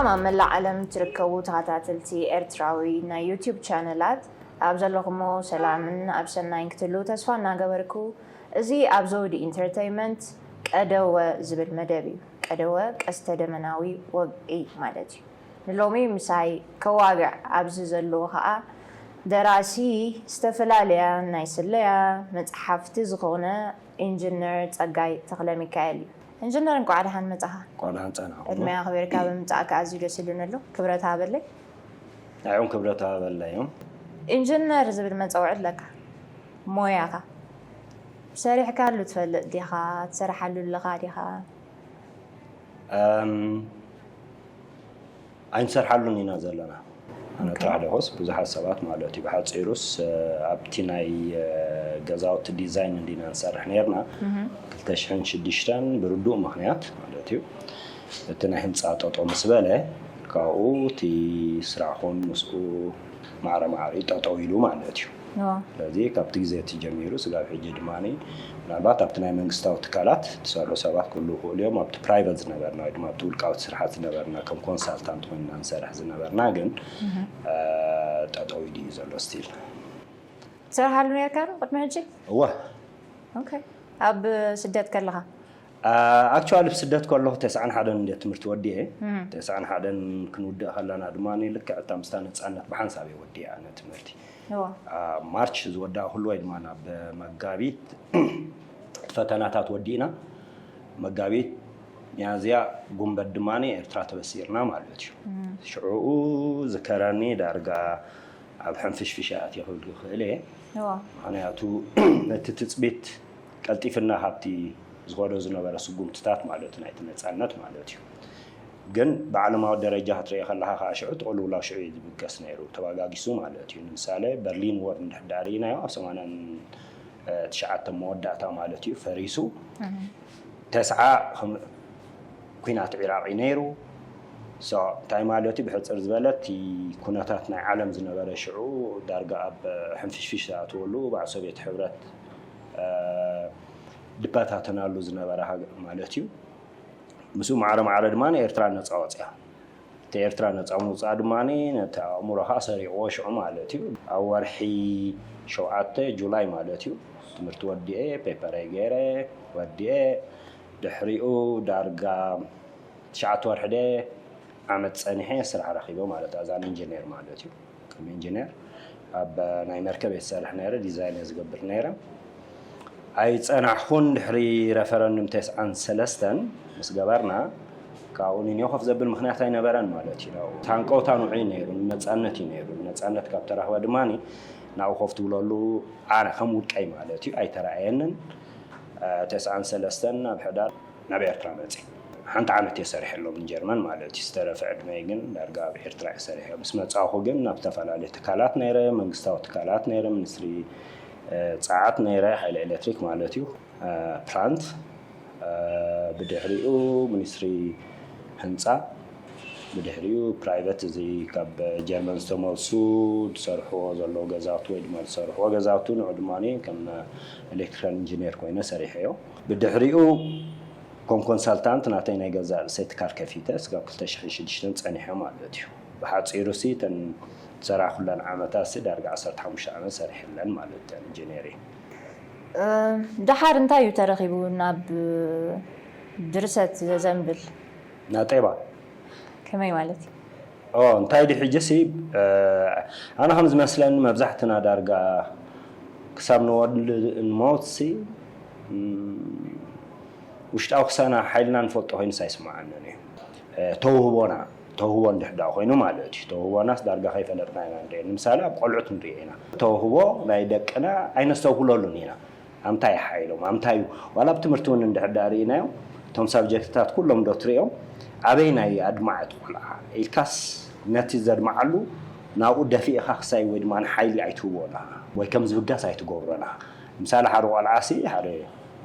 ኣብ መላእ ዓለም ትርከቡ ተኸታተልቲ ኤርትራዊ ናይ ዩቲዩብ ቻነላት ኣብ ዘለኹሞ ሰላምን ኣብ ሰናይን ክትህልዉ ተስፋ እናገበርኩ፣ እዚ ኣብ ዘውዲ ኢንተርተይመንት ቀደወ ዝብል መደብ እዩ። ቀደወ ቀስተ ደመናዊ ወግዒ ማለት እዩ። ንሎሚ ምሳይ ከዋግዕ ኣብዚ ዘለዉ ኸኣ ደራሲ ዝተፈላለያ ናይ ስለያ መጽሓፍቲ ዝኾነ ኢንጅነር ጸጋይ ተኽለ ሚካኤል እዩ። ኢንጅነር፣ እንቋዕ ደሓን መጻኻ። እንቋዕ ደሓን ጸናሕኩም። ቅድሚያ ኣኽቢርካ ብምምጻእካ ኣዝዩ ደስ ኢሉኒ ኣሎ። ክብረት ሃበለይ። ንዕኦም ክብረት ሃበለይ እዮም። ኢንጅነር ዝብል መጸውዒ ኣለካ። ሞያኻ ሰሪሕካሉ ትፈልጥ ዲኻ? ትሰርሓሉ ኣለኻ ዲኻ? ኣይንሰርሓሉን ኢና ዘለና። ኣነ ጥራሕ ደኾስ ብዙሓት ሰባት ማለት እዩ። ብሓፂሩስ ኣብቲ ናይ ገዛውቲ ዲዛይን እንዲና ንሰርሕ ነርና ክልተ ሽሕን ሽዱሽተን ብርዱእ ምኽንያት ማለት እዩ። እቲ ናይ ህንፃ ጠጦ ምስ በለ ካብኡ እቲ ስራሕኹም ምስኡ ማዕረ ማዕሪ ጠጠው ኢሉ ማለት እዩ። ስለዚ ካብቲ ግዜ እቲ ጀሚሩ ስጋብ ሕጂ ድማ ምናልባት ኣብቲ ናይ መንግስታዊ ትካላት ዝሰርሑ ሰባት ክህልዉ ይኽእሉ እዮም። ኣብቲ ፕራይቨት ዝነበርና ወይ ድማ ኣብቲ ውልቃዊ ስርሓት ዝነበርና ከም ኮንሳልታንት ኮይንና ንሰርሕ ዝነበርና ግን ጠጠው ኢሉ እዩ ዘሎ ስቲል። ትሰርሓሉ ነርካ ዶ ቅድሚ ሕጂ? እወ። ኦኬ። ኣብ ስደት ከለኻ? ኣክቹዋሊ ብስደት ከለኹ ተስዓን ሓደን እንደ ትምህርቲ ወዲኤ ተስዓን ሓደን ክንውድእ ከለና ድማ ልክዕ እታ ምስታ ነፃነት ብሓንሳብ እየ ወዲኤ ኣነ ትምህርቲ። ማርች ዝወዳእኩሉ ወይ ድማ ናብ መጋቢት ፈተናታት ወዲእና መጋቢት ሚያዝያ ጉንበት ድማ ኤርትራ ተበሲርና ማለት እዩ። ሽዑኡ ዝከረኒ ዳርጋ ኣብ ሕንፍሽፍሽ ኣትየ ክብል ይኽእል እየ። ምኽንያቱ ነቲ ትፅቢት ቀልጢፍና ካብቲ ዝኸዶ ዝነበረ ስጉምትታት ማለት ናይቲ ነፃነት ማለት እዩ። ግን ብዓለማዊ ደረጃ ክትሪኦ ከለኻ ከዓ ሽዑ ጥቕልውላው ሽዑ እዩ ዝብገስ ነይሩ፣ ተባጋጊሱ ማለት እዩ። ንምሳሌ በርሊን ዎር እንድሕር ዳኣ ርኢናዮ ኣብ ሰማንያን ትሽዓተ መወዳእታ ማለት እዩ ፈሪሱ። ተስዓ ከም ኩናት ዒራቕ እዩ ነይሩ። እንታይ ማለት እዩ? ብሕፅር ዝበለ እቲ ኩነታት ናይ ዓለም ዝነበረ ሽዑ ዳርጋ ኣብ ሕንፍሽፍሽ ዝኣተወሉ በዓል ሶቪየት ሕብረት ድበታተናሉ ዝነበረ ማለት እዩ። ምስኡ ማዕረ ማዕረ ድማ ኤርትራ ነፃ ወፅያ። እቲ ኤርትራ ነፃ ምውፃእ ድማ ነቲ ኣእምሮኻ ሰሪቕዎ ሽዑ ማለት እዩ። ኣብ ወርሒ ሸውዓተ ጁላይ ማለት እዩ ትምህርቲ ወዲኤ ፔፐረይ ገይረ ወዲኤ ድሕሪኡ ዳርጋ ትሽዓተ ወርሒ ደ ዓመት ፀኒሐ ስራሕ ረኺበ ማለት ኣዛን ኢንጂነር ማለት እዩ። ከም ኢንጂነር ኣብ ናይ መርከብ እየ ዝሰርሕ ነይረ፣ ዲዛይን እየ ዝገብር ነይረ። ኣይፀናሕኹን ድሕሪ ረፈረንዱም ተስዓን ሰለስተን ምስ ገበርና ካብኡ ንኔው ኮፍ ዘብል ምኽንያት ኣይነበረን ማለት እዩ። ናብኡ ታንቀውታ ንዑ እዩ ነይሩ፣ ንነፃነት እዩ ነይሩ። ነፃነት ካብ ተረኽበ ድማ ናብኡ ኮፍ ትብለሉ ኣነ ከም ውልቀይ ማለት እዩ ኣይተረኣየንን። ተስዓን ሰለስተን ኣብ ሕዳር ናብ ኤርትራ መፅእ። ሓንቲ ዓመት እየ ሰሪሐሎም ንጀርመን ማለት እዩ። ዝተረፈ ዕድመይ ግን ዳርጋ ኣብ ኤርትራ እየ ሰሪሐ። ምስ መፃኹ ግን ናብ ዝተፈላለዩ ትካላት ነይረ፣ መንግስታዊ ትካላት ነይረ፣ ሚኒስትሪ ፀዓት ነይረ፣ ሓይሊ ኤሌክትሪክ ማለት እዩ፣ ፕላንት፣ ብድሕሪኡ ሚኒስትሪ ህንፃ፣ ብድሕሪኡ ፕራይቨት እዚ ካብ ጀርመን ዝተመልሱ ዝሰርሕዎ ዘለዉ ገዛውቲ ወይ ድማ ዝሰርሕዎ ገዛውቲ ንዑ ድማ ከም ኤሌክትሪካል ኢንጂነር ኮይነ ሰሪሐዮ። ብድሕሪኡ ከም ኮንሳልታንት ናተይ ናይ ገዛእ ርእሰይ ትካል ከፊተ ስጋብ ክልተ ሽሕን ሽዱሽተን ፀኒሐ ማለት እዩ። ብሓፂሩ ሲ እተን ዝሰራሕኩለን ዓመታት ሲ ዳርጋ ዓሰርተ ሓሙሽተ ዓመት ሰሪሐለን ማለት እዩ ኢንጂነሪንግ። ደሓር እንታይ እዩ ተረኺቡ ናብ ድርሰት ዘዘንብል? ናጤባ። ከመይ ማለት እዩ? እንታይ ዲ ሕጂ ሲ ኣነ ከም ዝመስለኒ መብዛሕትና ዳርጋ ክሳብ ንወድ ንሞት ሲ ውሽጣዊ ክሳና ሓይልና ንፈልጦ ኮይኑስ ኣይስምዓንን እዩ። ተውህቦና ተውህቦ እንድሕር ደኣ ኮይኑ ማለት እዩ። ተውህቦናስ ዳርጋ ከይፈለጥና ኢና ንርኢ። ንምሳሌ ኣብ ቆልዑት ንርኢ ኢና። ተውህቦ ናይ ደቅና ኣይነስተውህለሉን ኢና። ኣምታይ ሓይሎም ኣምታይ እዩ ዋላ ኣብ ትምህርቲ እውን እንድሕር ደኣ ርኢናዮም እቶም ሳብጀክትታት ኩሎም ዶ ትሪኦም ኣበይ ናይ ኣድማዐት ቆልዓ ኢልካስ ነቲ ዘድማዓሉ ናብኡ ደፊእኻ ክሳይ ወይ ድማ ንሓይሊ ኣይትህቦና ወይ ከም ዝብጋስ ኣይትገብሮና። ምሳሌ ሓደ ቆልዓ ሲ ሓደ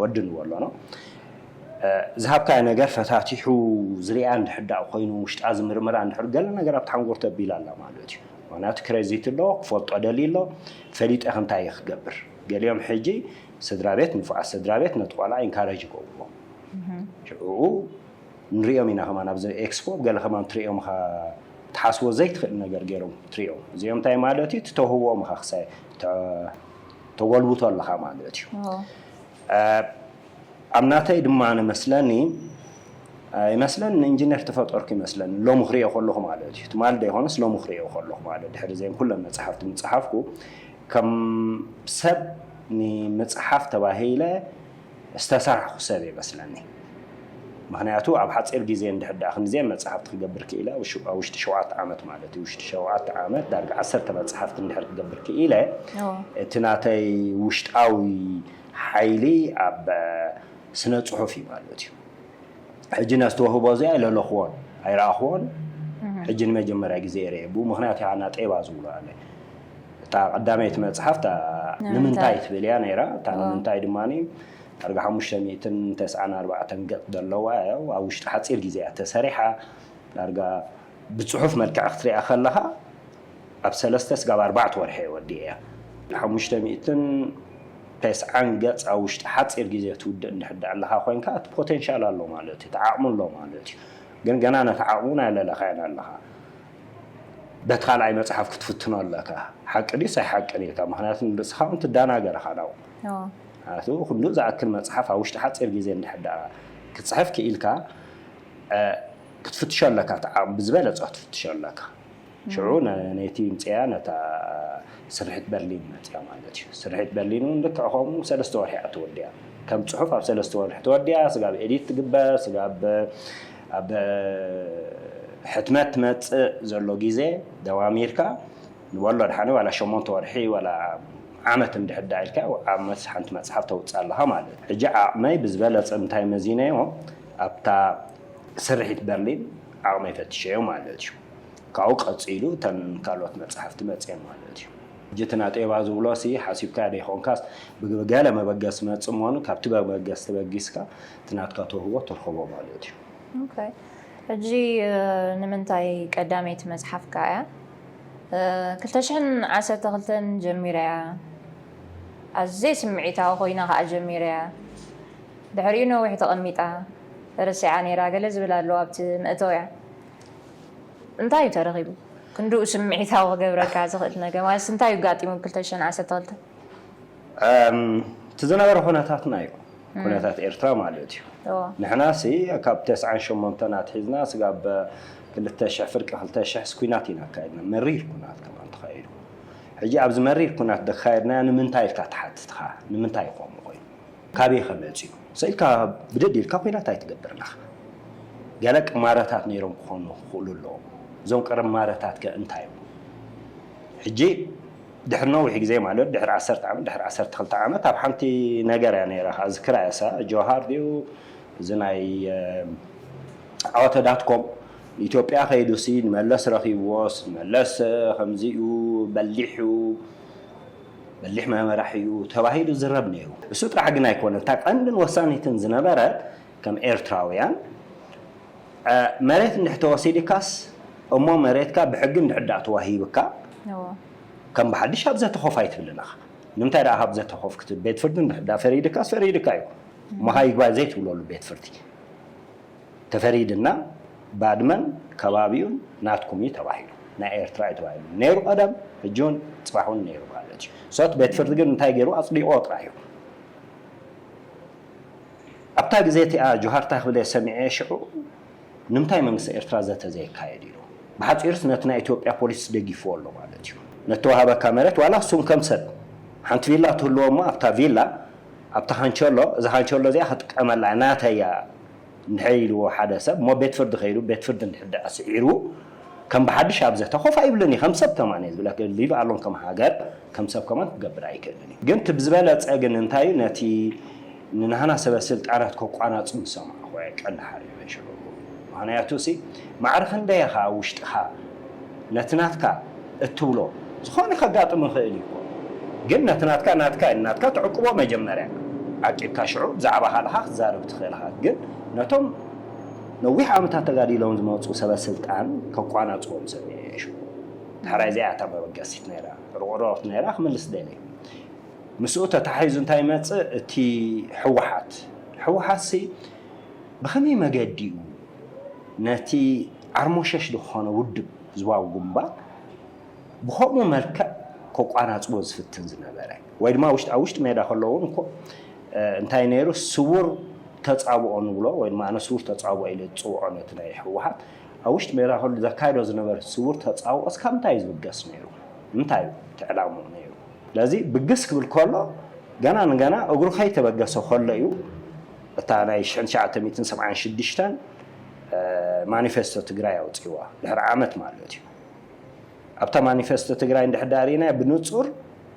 ወዲ ንበሎ ኖ ዝሃብካዮ ነገር ፈታቲሑ ዝሪኣ እንድሕር ደኣ ኮይኑ ውሽጣ ዝምርምራ እንድሕር ገለ ነገር ኣብቲ ሓንጎር ተቢላ ኣላ ማለት እዩ። ምክንያቱ ክረዚት ኣሎ ክፈልጦ ደልዩ ኣሎ ፈሊጠ ክንታይ እየ ክገብር ገሊኦም ሕጂ ስድራ ቤት ንፉዓት ስድራ ቤት ነቲ ቆልዓ ኢንካረጅ ይገብርዎ ሽዑኡ ንሪኦም ኢና ከማን ኣብዚ ኤክስፖ ገለ ከማን ትሪኦም ኢኻ ትሓስቦ ዘይትኽእል ነገር ገይሮም ትሪኦም። እዚኦም እንታይ ማለት እዩ? እቲ ተውህቦኦም ኢኻ ክሳይ ተ- ተጎልብቶ ኣለኻ ማለት እዩ። ኣብ ናተይ ድማ ንመስለኒ ይመስለኒ ንኢንጂነር ተፈጠርኩ ይመስለኒ ሎሚ ክሪኦ ከለኹ ማለት እዩ። ትማል ዶ ይኾንስ ሎሚ ክሪኦ ከለኹ ማለት ድሕሪ እዚአን ኩለን መፅሓፍቲ ምፅሓፍኩ ከም ሰብ ንመፅሓፍ ተባሂለ ዝተሰርሕኩ ሰብ ይመስለኒ። ምክንያቱ ኣብ ሓፂር ግዜ እንድሕር ደኣ ክንዚአ መፅሓፍቲ ክገብር ክኢለ ኣብ ውሽጢ ሸውዓተ ዓመት ማለት እዩ። ውሽጢ ሸውዓተ ዓመት ዳርጋ ዓሰርተ መፅሓፍቲ እንድሕር ክገብር ክኢለ እቲ ናተይ ውሽጣዊ ሓይሊ ኣብ ስነ ፅሑፍ እዩ ማለት እዩ። ሕጂ ነዚ ተውህቦ እዚኣ ኣይለለኽዎን ኣይረኣኽዎን። ሕጂ ንመጀመርያ ግዜ እየ ርኤ። ብኡ ምክንያት እያ ና ጤባ ዝብሎ ኣለ። እታ ቀዳመይቲ መፅሓፍ እታ ንምንታይ ትብል እያ ነይራ። እታ ንምንታይ ድማ ዳርጋ ሓሙሽተ ሚእትን ተስዓን ኣርባዕተን ገፅ ዘለዋ እያ። ኣብ ውሽጢ ሓፂር ግዜ እያ ተሰሪሓ። ዳርጋ ብፅሑፍ መልክዕ ክትሪኣ ከለኻ ኣብ ሰለስተ ስጋብ ኣርባዕተ ወርሒ እየ ወዲአ እያ። ሓሙሽተ ሚእትን ተስዓን ገፅ ኣብ ውሽጢ ሓፂር ግዜ ትውድእ እንድሕር ደኣ ኣለኻ ኮይንካ እቲ ፖቴንሻል ኣሎ ማለት እዩ፣ እቲ ዓቕሚ ኣሎ ማለት እዩ። ግን ገና ነቲ ዓቕሙ ናይ ለለኻያን ኣለኻ። በቲ ካልኣይ መፅሓፍ ክትፍትኖ ኣለካ። ሓቂ ድዩስ ኣይሓቅን ኢልካ፣ ምክንያቱ ንርእስኻ እውን ትደናገር ኢኻ ናብኡ። ኣዎ። ኣቱ ክንዱ ዝኣክል መፅሓፍ ኣብ ውሽጢ ሓፂር ግዜ እንድሕር ደኣ ክትፅሕፍ ክኢልካ ክትፍትሾ ኣለካ፣ እቲ ዓቕሚ ብዝበለፀ ክትፍትሾ ኣለካ። ሽዑ ነቲ ምፅያ ነታ ስርሒት በርሊን መፅያ ማለት እዩ። ስርሒት በርሊን እውን ልክዕ ከምኡ ሰለስተ ወርሒ እያ ተወዲኣ። ከም ፅሑፍ ኣብ ሰለስተ ወርሒ ተወዲኣ፣ ስጋብ ኤዲት ትግበር፣ ስጋብ ኣብ ሕትመት ትመፅእ ዘሎ ግዜ ደማሚርካ ንበሎ ድሓኒ ዋላ ሸሞንተ ወርሒ ዋላ ዓመት እንድሕር ደኣ ኢልካ ዓመት ሓንቲ መፅሓፍ ተውፅእ ኣለኻ ማለት እዩ። ሕጂ ዓቕመይ ብዝበለፀ እንታይ መዚነዮ ኣብታ ስርሒት በርሊን ዓቕመይ ፈትሸዮ ማለት እዩ። ካብኡ ቀፂሉ እተን ካልኦት መፅሓፍቲ መፅየን ማለት እዩ። ሕጂ እቲ ናጤባ ዝብሎ ሲ ሓሲብካ ዶ ይኾንካስ ብገለ መበገሲ መፅእ ምዃኑ ካብቲ መበገሲ ተበጊስካ እቲ ናትካ ተውህቦ ትርኽቦ ማለት እዩ። ኦኬ። ሕጂ ንምንታይ ቀዳመይቲ መፅሓፍካ እያ ክልተ ሽሕን ዓሰርተ ክልተን ጀሚራ እያ ኣዝየ ስምዒታዊ ኮይና ከዓ ጀሚራ እያ ድሕሪኡ ነዊሕ ተቐሚጣ ተረሲዓ ነይራ ገለ ዝብል ኣሎ ኣብቲ መእተውያ እንታይ እዩ ተረኺቡ ክንድኡ ስምዒታዊ ክገብረካ ዝኽእል ነገር ማለት እንታይ እዩ ጋጢሙ ብ ክልተ ሽሕን ዓሰርተ ክልተን እቲ ዝነበረ ኩነታትና እዩ ኩነታት ኤርትራ ማለት እዩ ንሕና ሲ ካብ ተስዓን ሸሞንተን ኣትሒዝና ስጋብ ክልተ ሽሕ ፍርቂ ክልተ ሽሕ ኩናት ኢና ኣካይድና መሪር ኩናት ከማን ተኻይዱ ሕጂ ኣብዚ መሪር ኩናት ዘካየድናዮ ንምንታይ ኢልካ ትሓትትኻ ንምንታይ ይኾኑ ኮይኑ ካበይ ከመፅኡ ሰኢልካ ብድድ ኢልካ ኩናት ኣይትገብር ኣለኻ ገለ ቅማረታት ነይሮም ክኾኑ ክኽእሉ ኣለዎም እዞም ቅርማረታት ከ እንታይ እዮም ሕጂ ድሕሪ ነዊሕ ግዜ ማለት ድሕሪ ዓሰርተ ዓመት ድሕሪ ዓሰርተ ክልተ ዓመት ኣብ ሓንቲ ነገር እያ ነይራ ከኣ ዝክራ እያ ሳ ጆሃር ድዩ እዚ ናይ ዓወተ ዳትኮም ኢትዮጵያ ከይዱሲ ንመለስ ረኺብዎስ ንመለስ ከምዚኡ በሊሑ በሊሕ መመራሕ እዩ ተባሂሉ ዝረብ ነይሩ እሱ ጥራሕ ግን ኣይኮነ እታ ቀንድን ወሳኒትን ዝነበረት ከም ኤርትራውያን መሬት እንድሕ ተወሲድካስ እሞ መሬትካ ብሕጊ እንድሕዳ ተዋሂብካ ከም ብሓድሽ ኣብ ዘተኾፍ ኣይትብልን ኢኻ ንምንታይ ደኣ ካብ ዘተኾፍ ክትብል ቤት ፍርዲ እንድሕዳ ፈሪድካስ ፈሪድካ እዩ እሞ ይግባይ ዘይትብለሉ ቤት ፍርዲ ተፈሪድና ባድመን ከባቢኡን ናትኩም እዩ ተባሂሉ ናይ ኤርትራ እዩ ተባሂሉ ነይሩ ቀደም ሕጂ እውን ፅባሕ እውን ነይሩ ማለት እዩ ሶት ቤት ፍርዲ ግን እንታይ ገይሩ ኣፅዲቕዎ ጥራሕ እዩ ኣብታ ግዜ እቲኣ ጆሃር እንታይ ክብል እየ ሰሚዐ ሽዑ ንምንታይ መንግስቲ ኤርትራ ዘተ ዘየካየድ ኢሉ ብሓፂሩስ ነቲ ናይ ኢትዮጵያ ፖሊስ ደጊፍዎ ኣሎ ማለት እዩ ነተዋሃበካ መሬት ዋላ እሱም ከም ሰብ ሓንቲ ቪላ ትህልዎ እሞ ኣብታ ቪላ ኣብታ ካንቸሎ እዛ ካንቸሎ እዚኣ ክጥቀመላ ናተያ እንድሕር ኢልዎ ሓደ ሰብ እሞ ቤት ፍርዲ ከይዱ ቤት ፍርዲ እንድሕር ደኣ ስዒሩ ከም ብሓድሽ ኣብ ዘተ ኮፍ ኣይብልን እዩ ከም ሰብ ከማን እየ ዝብለክ ሊቭ ኣሎን ከም ሃገር ከም ሰብ ከማን ክገብር ኣይክእልን እዩ ግን እቲ ብዝበለፀ ግን እንታይ እዩ ነቲ ንናህና ሰበ ስልጣናት ከቋናፁ ዝሰማዕኹ እየ ቀንዲ ሓሪበ ሽዑ ምክንያቱ ሲ ማዕረ ክንደይ ኢኻ ውሽጥኻ ነቲ ናትካ እትብሎ ዝኾነ ከጋጥም ይኽእል እዩ ግን ነቲ ናትካ ናትካ ናትካ ትዕቅቦ መጀመርያ ዓቂብካ ሽዑ ብዛዕባ ካልኻ ክትዛረብ ትኽእል ኢኻ ግን ነቶም ነዊሕ ዓመታት ተጋዲሎም ዝመፁ ሰበ ስልጣን ከቋናፅዎም ሰሚዐ እየ ሽዑ ዳሕራይ እዚኣ እታ መበገሲት ነይራ ርቑሮት ነይራ ክምልስ ደልየ ምስኡ ተታሒዙ እንታይ ይመፅእ እቲ ህወሓት ህወሓት ሲ ብኸመይ መገዲ እዩ ነቲ ዓርሞሸሽ ዝኾነ ውድብ ህዝባዊ ግንባር ብኸምኡ መልክዕ ከቋራጽቦ ዝፍትን ዝነበረ ወይ ድማ ውሽጢ ኣብ ውሽጢ ሜዳ ከሎ እውን እኮ እንታይ ነይሩ ስውር ተጻብኦ ንብሎ ወይ ድማ ኣነ ስውር ተጻብኦ ኢለ ዝጽውዖ ነቲ ናይ ህወሓት ኣብ ውሽጢ ሜዳ ከሎ ዘካይዶ ዝነበረ ስውር ተጻብኦ እስካብ ምንታይ እዩ ዝብገስ ነይሩ እንታይ እዩ ትዕላምኡ ነይሩ ስለዚ ብግስ ክብል ከሎ ገና ንገና እግሩ ከይተበገሰ ከሎ እዩ እታ ናይ ሽሕን ትሽዓተ ሚእትን ሰብዓን ሽዱሽተን ማኒፌስቶ ትግራይ ኣውፅዋ ድሕሪ ዓመት ማለት እዩ ኣብታ ማኒፌስቶ ትግራይ እንድሕር ዳሪና ብንፁር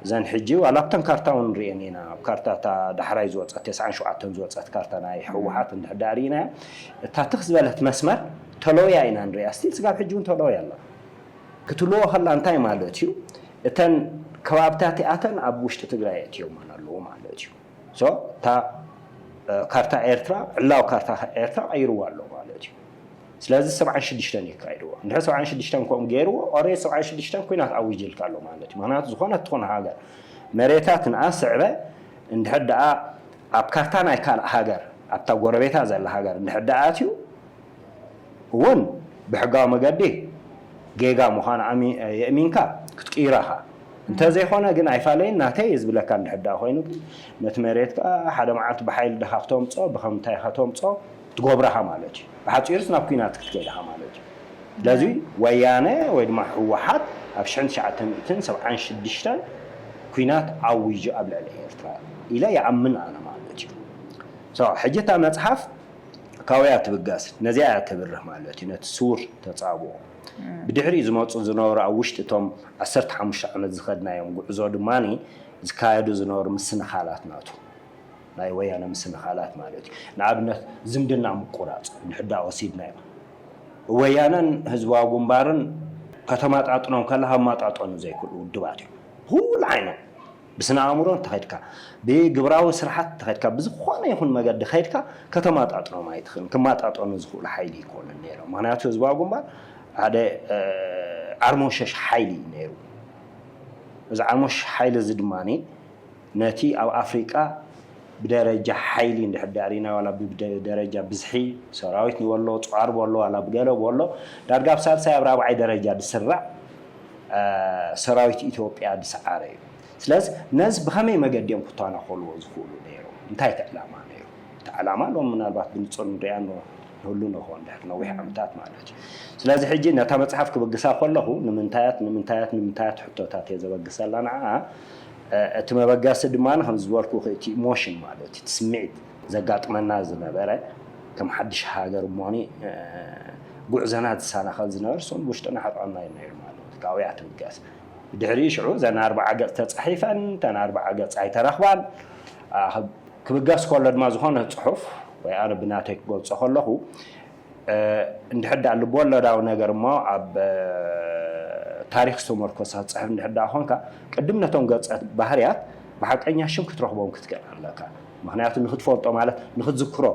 እዘን ሕጂ ዋላ ኣብተን ካርታ እውን ንሪኤን ኢና ኣብ ካርታ እታ ዳሕራይ ዝወፀት ተስዓን ሸውዓተን ዝወፀት ካርታ ናይ ህወሓት እንድሕር ዳሪና እታ ትኽ ዝበለት መስመር ተለውያ ኢና ንሪኣ ስቲል ስጋብ ሕጂ እውን ተለውያ ኣላ ክትልዎ ከላ እንታይ ማለት እዩ እተን ከባብታት እተን ኣብ ውሽጢ ትግራይ እትዮመን ኣለዉ ማለት እዩ እታ ካርታ ኤርትራ ዕላዊ ካርታ ኤርትራ ቀይርዋ ኣሎ ማለት እዩ ስለዚ ሰብዓን ሽዱሽተን የካይድዎ እንድሕር ሰብዓን ሽዱሽተን ከምኡ ገይርዎ ኦሬ ሰብዓን ሽዱሽተን ኩናት ኣዊጅልካ ኣሎ ማለት እዩ ምክንያቱ ዝኾነት ትኾነ ሃገር መሬታት ንኣ ስዕበ እንድሕር ደኣ ኣብ ካርታ ናይ ካልእ ሃገር ኣብታ ጎረቤታ ዘላ ሃገር እንድሕር ደኣ ኣትዩ እውን ብሕጋዊ መገዲ ጌጋ ምዃኑ የእሚንካ ክትቅይራኻ እንተዘይኮነ ግን ኣይፋለይን ናተይ ዝብለካ እንድሕዳ ኮይኑ ግን ነቲ መሬት ከዓ ሓደ መዓልቲ ብሓይሊ ድኻ ክተምፅኦ ብከምታይ ከተምፅኦ ትጎብረኻ ማለት እዩ ብሓፂሩስ ናብ ኩናት ክትከይድኻ ማለት እዩ ስለዚ ወያነ ወይ ድማ ህወሓት ኣብ ሽሕን ትሽዓተ ሚእትን ሰብዓን ሽዱሽተን ኩናት ኣዊጁ ኣብ ልዕሊ ኤርትራ ኢለ ይኣምን ኣነ ማለት እዩ ሕጂ እታ መፅሓፍ ካውያ ትብገስ ነዚኣ እያ ተብርህ ማለት እዩ ነቲ ስውር ተፃብኦ ብድሕሪኡ ዝመፁ ዝነበሩ ኣብ ውሽጢ እቶም ዓሰርተ ሓሙሽተ ዓመት ዝኸድናዮም ጉዕዞ ድማ ዝካየዱ ዝነበሩ ምስንኻላት ናቱ ናይ ወያነ ምስንኻላት ማለት እዩ ንኣብነት ዝምድና ምቁራፅ ንሕዳ ወሲድናዮ ወያነን ህዝባዊ ግንባርን ከተማጣጥኖም ከለካ ማጣጠኑ ዘይክእሉ ውድባት እዮም ኩሉ ዓይነት ብስነ ኣእምሮ እንተኸድካ ብግብራዊ ስራሓት እንተኸድካ ብዝኾነ ይኹን መገዲ ከድካ ከተማጣጥኖም ኣይትኽእልን ክማጣጠኑ ዝኽእሉ ሓይሊ ይኮኑን ነይሮም ምክንያቱ ህዝባዊ ግንባር ሓደ ዓርሞሸሽ ሓይሊ እዩ ነይሩ እዚ ዓርሞሸሽ ሓይሊ እዚ ድማ ነቲ ኣብ ኣፍሪቃ ብደረጃ ሓይሊ እንድሕር ዳሪና ዋላ ብደረጃ ብዝሒ ሰራዊት ንበሎ ፃዕር በሎ ዋላ ብገለ በሎ ዳርጋ ኣብ ሳልሳይ ኣብ ራብዓይ ደረጃ ዝስራዕ ሰራዊት ኢትዮጵያ ዝሰዓረ እዩ ስለዚ ነዚ ብኸመይ መገዲ እዮም ክተናኸልዎ ዝኽእሉ ነይሮም እንታይ እቲ ዕላማ ነይሩ እቲ ዕላማ ሎም ምናልባት ብንፁር ንሪኣ ንህሉ ንኾን ድሕር ነዊሕ ዓመታት ማለት እዩ ስለዚ ሕጂ ነታ መፅሓፍ ክብግሳ ከለኹ ንምንታያት ንምንታያት ንምንታያት ሕቶታት እየ ዘበግሰላ ንዓ እቲ መበገሲ ድማ ከም ዝበልኩ እቲ ኢሞሽን ማለት እቲ ስምዒት ዘጋጥመና ዝነበረ ከም ሓድሽ ሃገር እሞኒ ጉዕዘና ዝሰናኸል ዝነበር ሶም ውሽጥና ሓጥዖና እዩ ነይሩ ማለት ካብያ ትብገስ ብድሕሪ ሽዑ ዘን ኣርባዓ ገፅ ተፃሒፈን ተን ኣርባዓ ገፅ ኣይተረኽባን ክብገስ ከሎ ድማ ዝኾነ ፅሑፍ ወይ ኣነ ብናተይ ክገልፆ ከለኹ እንድሕር ደኣ ልብወለዳዊ ነገር እሞ ኣብ ታሪክ ዝተመርኮሰ ክፅሕፍ እንድሕር ደኣ ኮንካ ቅድም ነቶም ገፀት ባህርያት ብሓቀኛ ሽም ክትረኽቦም ክትክእል ኣለካ ምክንያቱ ንክትፈልጦ ማለት ንክትዝክሮ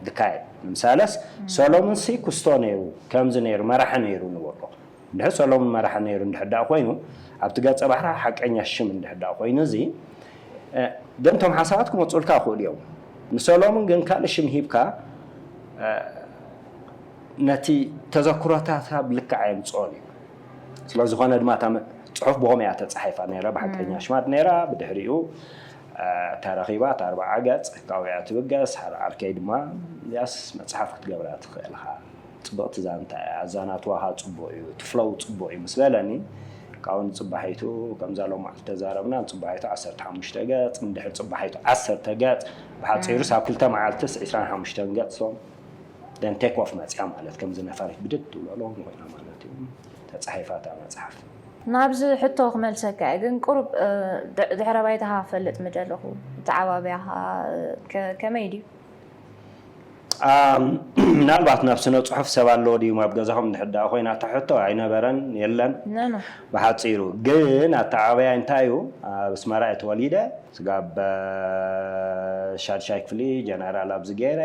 ዝካየድ ንምሳለስ ሰሎሙን ሲ ኩስቶ ነይሩ ከምዚ ነይሩ መራሒ ነይሩ ንበሎ እንድሕር ሰሎሙን መራሒ ነይሩ እንድሕር ደኣ ኮይኑ ኣብቲ ገፀ ባህርያት ሓቀኛ ሽም እንድሕር ደኣ ኮይኑ እዚ ግን እቶም ሓሳባት ክመፁልካ ይኽእሉ እዮም ንሰሎምን ግን ካልእ ሽም ሂብካ ነቲ ተዘክሮታታ ብልክዕ ኣየምፅኦን እዩ ስለዝኾነ ድማ እታ ፅሑፍ ብኸምኡ እያ ተፃሒፋ ነይራ ብሓቀኛ ሽማት ነይራ ብድሕሪኡ ተረኺባ እታ ኣርባዓ ገፅ ካብያ ትብገስ ሓደ ዓርከይ ድማ ያስ መፅሓፍ ክትገብራ ትኽእል ኢኻ ፅብቕቲ ዛንታ እያ ኣዛናትዋኻ ፅቡቕ እዩ ትፍለው ፅቡቕ እዩ ምስ በለኒ ካብኡ ንፅባሒቱ ከምዛ ሎም መዓልቲ ተዛረብና ንፅባሒቱ ዓሰርተ ሓሙሽተ ገፅ ንድሕሪ ፅባሒቱ ዓሰርተ ገፅ ብሓፂሩስ ኣብ ክልተ መዓልትስ ዕስራን ሓሙሽተን ገፅ ሶም ደን ቴክ ኦፍ መፅያ ማለት ከምዚ ነፋሪት ብድድ ትብሎ ኣለዎም ኮይና ማለት እዩ ተፃሒፋ እታ መፅሓፍ ናብዚ ሕቶ ክመልሰካ እየ ግን ቁሩብ ድሕረ ባይታኻ ክፈልጥ ምደለኹ ተዓባብያኻ ከመይ ድዩ ምናልባት ናብ ስነ ፅሑፍ ሰብ ኣለዎ ድዩ ኣብ ገዛኹም እንድሕር ደኣ ኮይና እታ ሕቶ ኣይነበረን የለን ብሓፂሩ ግን ኣተዓባብያ እንታይ እዩ ኣብ ኣስመራ እየ ተወሊደ ስጋብ ሻድሻይ ክፍሊ ጀነራል ኣብዚ ገይረ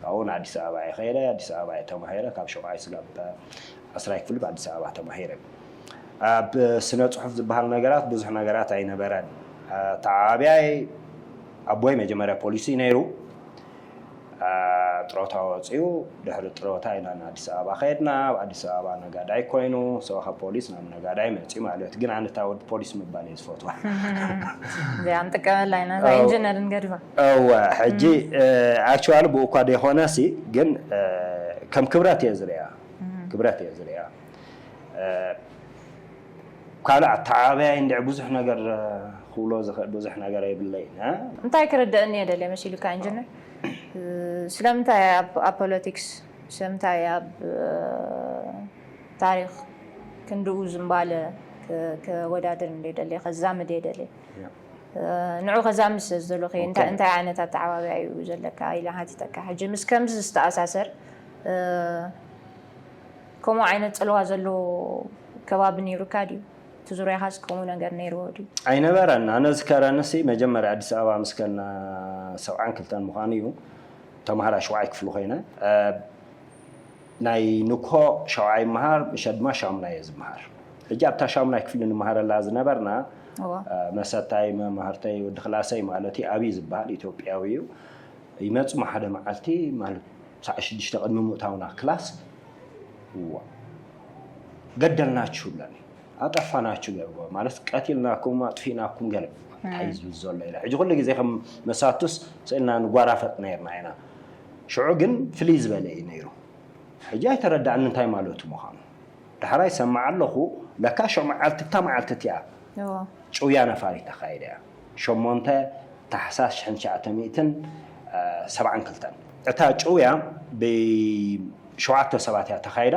ካብኡ ንኣዲስ ኣበባ እየ ከይደ ኣዲስ ኣበባ እየ ተማሂረ ካብ ሸውዓይ ስጋብ ዓስራይ ክፍሊ ብኣዲስ ኣበባ ተማሂረ ኣብ ስነ ፅሑፍ ዝበሃል ነገራት ብዙሕ ነገራት ኣይነበረን ተዓባብያይ ኣቦይ መጀመርያ ፖሊሲ ነይሩ ጥሮታ ወፂኡ። ድሕሪ ጥሮታ ኢና ንኣዲስ ኣበባ ከየድና። ኣብ ኣዲስ ኣበባ ነጋዳይ ኮይኑ ሰው ካብ ፖሊስ ናብ ነጋዳይ መፂኡ ማለት ግን ኣነታ ወዲ ፖሊስ ምባል እየ ዝፈትዋ። እዚኣ ንጥቀመላ ኢና እዛ ኢንጂነር ንገድፋ። እወ ሕጂ ኣክቹዋሊ ብኡ እኳ ዘይኮነ ሲ ግን ከም ክብረት እየ ዝሪኣ። ክብረት እየ ዝሪኣ። ካልእ ኣተዓባብያይ እንድዒ ብዙሕ ነገር ክብሎ ዝኽእል ብዙሕ ነገር የብለይን። እንታይ ክርደእኒ እየ ደልየ መሲሉካ ኢንጂነር? ስለምንታይ ኣብ ፖለቲክስ ስለምንታይ ኣብ ታሪክ ክንድኡ ዝምባለ ከወዳድር እንደ ደልየ ከዛምድ እየ ደልየ። ንዑ ከዛምድ ስለ ዝደለኹ እንታይ ዓይነት ኣተዓባብያ እዩ ዘለካ ኢለ ሓቲተካ። ሕጂ ምስ ከምዚ ዝተኣሳሰር ከምኡ ዓይነት ፅልዋ ዘለዎ ከባቢ ነይሩካ ድዩ? እቲ ዙርያኻስ ከምኡ ነገር ነይርዎ ድዩ? ኣይነበረን። ኣነ ዝከረንሲ መጀመርያ ኣዲስ ኣበባ ምስ ከና ሰብዓን ክልተን ምዃኑ እዩ። ተምሃራይ ሸውዓይ ክፍሊ ኮይነ ናይ ንኮ ሸውዓይ ይመሃር፣ ምሸት ድማ ሻሙናይ እየ ዝመሃር። ሕጂ ኣብታ ሻሙናይ ክፍሊ ንምሃረላ ዝነበርና መሰታይ መማህርተይ ወዲ ክላሰይ ማለት እዩ ኣብይ ዝበሃል ኢትዮጵያዊ እዩ። ይመፅሞ ሓደ መዓልቲ ማለት ሰዓት ሽዱሽተ ቅድሚ ምእታውና ክላስ ዋ ገደልናችሁ ብለኒ ኣጠፋናችሁ ገለ ማለት ቀቲልናኩም ኣጥፊእናኩም ገለ እንታይ ዝብል ዘሎ ኢለ ሕጂ ኩሉ ግዜ ከም መሳቱስ ስእልና ንጓራፈጥ ነርና ኢና። ሽዑ ግን ፍልይ ዝበለ እዩ ነይሩ። ሕጂ ኣይተረዳእኒ እንታይ ማለቱ ምዃኑ። ዳሕራይ ሰማዕ ኣለኹ ለካ ሽዑ መዓልቲ እታ መዓልቲ እቲኣ ጭውያ ነፋሪት ተኻይዳ እያ። ሸሞንተ ታሕሳስ ሽሕን ትሽዓተ ሚእትን ሰብዓን ክልተን እታ ጭውያ ብሸውዓተ ሰባት እያ ተኻይዳ።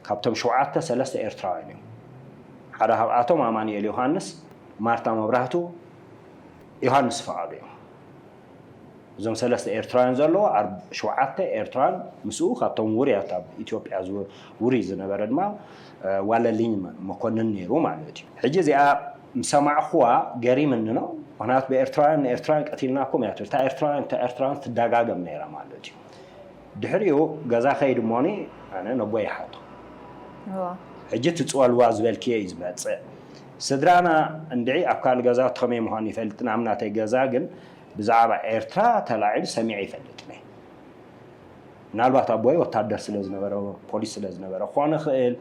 ካብቶም ሸውዓተ ሰለስተ ኤርትራውያን እዮም። ሓደ ካብኣቶም ኣማኑኤል ዮሃንስ፣ ማርታ መብራህቱ፣ ዮሃንስ ፍቓዱ እዮም። እዞም ሰለስተ ኤርትራውያን ዘለዎ ሸውዓተ ኤርትራውያን ምስኡ ካብቶም ውሩያት ኣብ ኢትዮጵያ ውሩይ ዝነበረ ድማ ዋለልኝ መኮንን ነይሩ ማለት እዩ። ሕጂ እዚኣ ምስ ሰማዕኹዋ ገሪምኒ ነው። ምክንያቱ ብኤርትራውያን ንኤርትራውያን ቀቲልናኩም እያ ትብል። እታ ኤርትራውያን እታ ኤርትራውያን ትደጋገም ነይራ ማለት እዩ። ድሕሪኡ ገዛ ከይድ እሞኒ ኣነ ነቦይ ይሓቶ። ሕጂ እቲ ፅወልዋ ዝበልክዮ እዩ ዝመፅእ። ስድራና እንድዒ ኣብ ካልእ ገዛውቲ ከመይ ምዃኑ ይፈልጥን ኣብ ናተይ ገዛ ግን ብዛዕባ ኤርትራ ተላዒሉ ሰሚዐ ይፈልጥን እየ። ምናልባት ኣቦይ ወታደር ስለ ዝነበረ ፖሊስ ስለ ዝነበረ ክኾን ይኽእል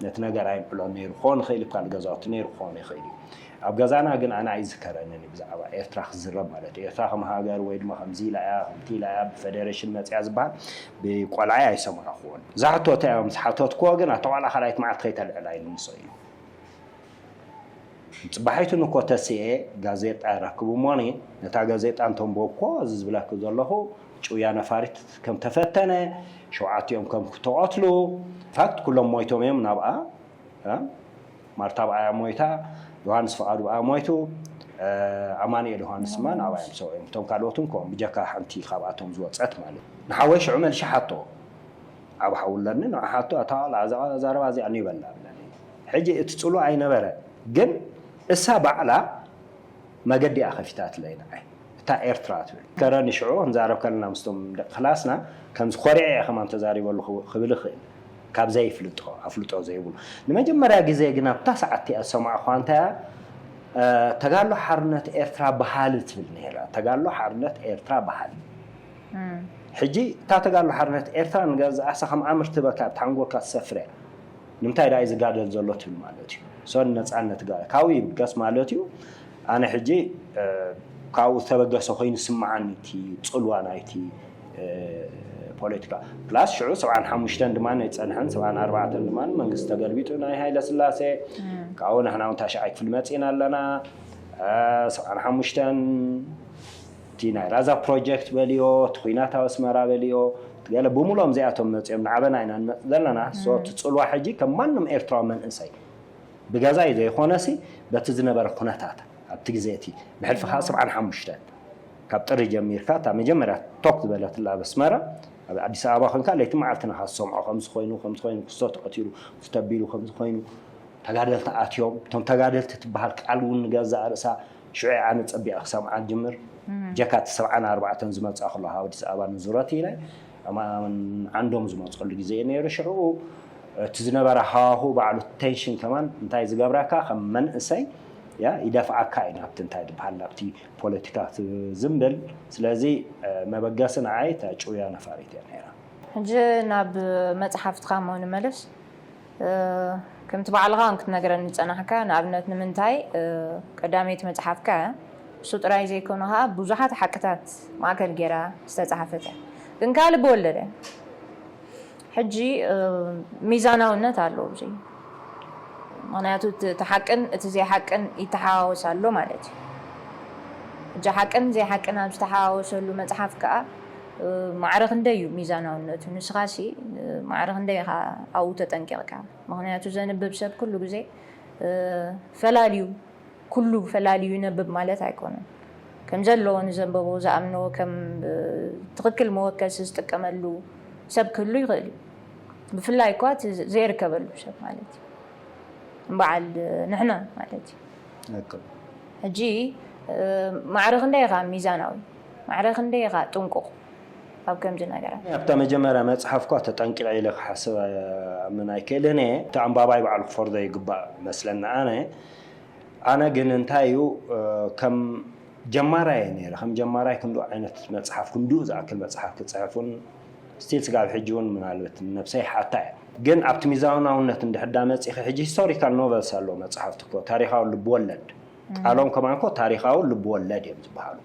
ነቲ ነገር ኣይምዕሎን ነይሩ ክኾን ይኽእል ካብ ካልእ ገዛውቲ ነይሩ ክኾን ይኽእል እዩ። ኣብ ገዛና ግን ኣነ ኣይዝከረንን እዩ ብዛዕባ ኤርትራ ክዝረብ ማለት እዩ። ኤርትራ ከም ሃገር ወይ ድማ ከምዚ ኢላ እያ ከምቲ ኢላ እያ ብፌደሬሽን መፅያ ዝበሃል ብቆልዓይ ኣይሰማዕኹዎን። እዛ ሕቶ እንታይ እዮም ዝሓተትክዎ ግን ኣታ ቆልዓ ካልኣይቲ መዓልቲ ከይተልዕላ ኢሉ ንሶ ኢሉ። ጽባሒቱ ንኮተስኤ ጋዜጣ ረክቡ እሞኒ ነታ ጋዜጣ እንተንበብኮ እዚ ዝብለኪ ዘለኹ ጭውያ ነፋሪት ከም ተፈተነ ሸውዓቲኦም ከም ክተቐትሉ ፋክት ኩሎም ሞይቶም እዮም ናብኣ ማርታ ብኣያ ሞይታ ዮሃንስ ፍቓዱ ብኣ ሞይቱ ኣማኑኤል ዮሃንስ ድማ ናብኣ እዮም ሰው እዮም እቶም ካልኦትን ከም ብጀካ ሓንቲ ካብኣቶም ዝወፀት ማለት ንሓወይ ሽዑ መልሻ ሓቶ ኣብ ሓውለኒ ንዓ ሓቶ ኣታ ዛረባ እዚኣ ንበላ ብለኒ ሕጂ እቲ ጽሉእ ኣይነበረ ግን እሳ ባዕላ መገዲ እያ ከፊታትለይ ንዓይ እታ ኤርትራ ትብል ከረኒ ሽዑ ክንዛረብ ከለና ምስቶም ደቂ ክላስና ከምዚ ኮሪዐ እየ ከማን ተዛሪበሉ ክብል ይኽእል ካብ ዘይፍልጦ ኣፍልጦ ዘይብሉ ንመጀመርያ ግዜ ግን ኣብታ ሰዓት እቲኣ ዝሰማዕኳ እንታይ እያ ተጋድሎ ሓርነት ኤርትራ በሃሊ ትብል ነይራ ተጋድሎ ሓርነት ኤርትራ በሃሊ ሕጂ እታ ተጋድሎ ሓርነት ኤርትራ ንገዛእሳ ከም ኣምር ትበካ ኣብቲ ሓንጎልካ ትሰፍር እያ ንምንታይ ደኣ እዩ ዝጋደል ዘሎ ትብል ማለት እዩ። So ንነፃነት ጋር ካብኡ ይብገስ ማለት እዩ። ኣነ ሕጂ ካብኡ ዝተበገሰ ኮይኑ ዝስምዓኒ እቲ ፅልዋ ናይቲ ፖለቲካ plus ሽዑ ሰብዓን ሓሙሽተን ድማ ኣይፀንሐን ሰብዓን ኣርባዕተን ድማ መንግስቲ ተገልቢጡ ናይ ሃይለ ስላሴ ካብኡ ንሕና እውን ታሽዓይ ክፍሊ መፂና ኣለና ሰብዓን ሓሙሽተን እቲ ናይ ራዛ ፕሮጀክት በልዮ እቲ ኩናት ኣብ ኣስመራ በልዮ ገለ ብምሎም እዚኣቶም መፅኦም ንዓበና ኢና ንመፅ ዘለና so እቲ ፅልዋ ሕጂ ከም ማንም ኤርትራዊ መንእሰይ ብገዛይ ዘይኮነሲ በቲ ዝነበረ ኩነታት ኣብቲ ግዜ እቲ ብሕልፊ ከዓ ሰብዓን ሓሙሽተን ካብ ጥሪ ጀሚርካ እታ መጀመርያ ቶክ ዝበለትላ ኣብ ኣስመራ ኣብ ኣዲስ ኣበባ ኮንካ ለይቲ መዓልቲ ንካ ዝሰምዖ ከምዚ ኮይኑ ከምዚ ኮይኑ ክስቶ ተቐቲሉ ክስተቢሉ ከምዚ ኮይኑ ተጋደልቲ ኣትዮም እቶም ተጋደልቲ ትበሃል ቃል እውን ንገዛእ ርእሳ ሽዑ ኣነ ፀቢቐ ክሰምዓ ጅምር ጀካ እቲ ሰብዓን ኣርባዕተን ዝመፅኣ ከለኹ ኣብ ኣዲስ ኣበባ ንዙረት ኢለ ዓንዶም ዝመፀሉ ግዜ እዩ ነይሩ ሽዑ እቲ ዝነበረ ሃዋሁ ባዕሉ ቴንሽን ከማን እንታይ ዝገብረካ ከም መንእሰይ ያ ይደፍዓካ እዩ ናብቲ እንታይ ዝበሃል ናብቲ ፖለቲካ ዝምብል። ስለዚ መበገሲ ንዓይ እታ ጭውያ ነፋሪት እያ ነይራ። ሕጂ ናብ መፅሓፍትኻ እሞ ንመለስ። ከምቲ ባዕልኻ እውን ክትነግረኒ ዝፀናሕካ፣ ንኣብነት ንምንታይ ቀዳመይቲ መፅሓፍካ እሱ ጥራይ ዘይኮነ ከዓ ብዙሓት ሓቅታት ማእከል ገይራ ዝተፃሓፈት እያ፣ ግን ከዓ ልቢ ወለደ። ሕጂ ሚዛናውነት ኣለዎ እዚ። ምክንያቱ እቲ ሓቅን እቲ ዘይሓቅን ይተሓዋወስ ኣሎ ማለት እዩ። ሕጂ ሓቅን ዘይሓቅን ኣብ ዝተሓዋወሰሉ መፅሓፍ ከዓ ማዕረ ክንደይ እዩ ሚዛናውነቱ? ንስኻሲ ማዕረ ክንደይ ኢኻ ኣብኡ ተጠንቂቕካ? ምክንያቱ ዘንብብ ሰብ ኩሉ ግዜ ፈላልዩ ኩሉ ፈላልዩ ይነብብ ማለት ኣይኮነን። ከም ዘለዎ ንዘንበቦ ዝኣምኖ ከም ትኽክል መወከሲ ዝጥቀመሉ ሰብ ክህሉ ይኽእል እዩ። ብፍላይ እኳ እቲ ዘይርከበሉ ሰብ ማለት እዩ። እምበዓል ንሕና ማለት እዩ። ሕጂ ማዕረ ክንደይ ኢኻ ሚዛናዊ? ማዕረ ክንደይ ኢኻ ጥንቁቕ ኣብ ከምዚ ነገራት? ኣብታ መጀመርያ መፅሓፍ እኳ ተጠንቂቐ ኢለ ክሓስብ ምን ኣይክእልን እየ። እቲ ኣንባባይ ባዕሉ ክፈርዶ ይግባእ መስለኒ ኣነ። ኣነ ግን እንታይ እዩ ከም ጀማራይ እየ ነይረ። ከም ጀማራይ ክንዱ ዓይነት መፅሓፍ ክንዱ ዝኣክል መፅሓፍ ክፅሕፍ እውን ስቲል ስጋብ ሕጂ እውን ምናልበት ነብሰይ ሓታ እየ። ግን ኣብቲ ሚዛናውነት እንድሕዳ መፂኺ ሕጂ ሂስቶሪካል ኖቨልስ ኣለዎ መፅሓፍቲ እኮ ታሪካዊ ልብወለድ ቃሎም ከማን እኮ ታሪካዊ ልብወለድ እዮም ዝበሃሉ።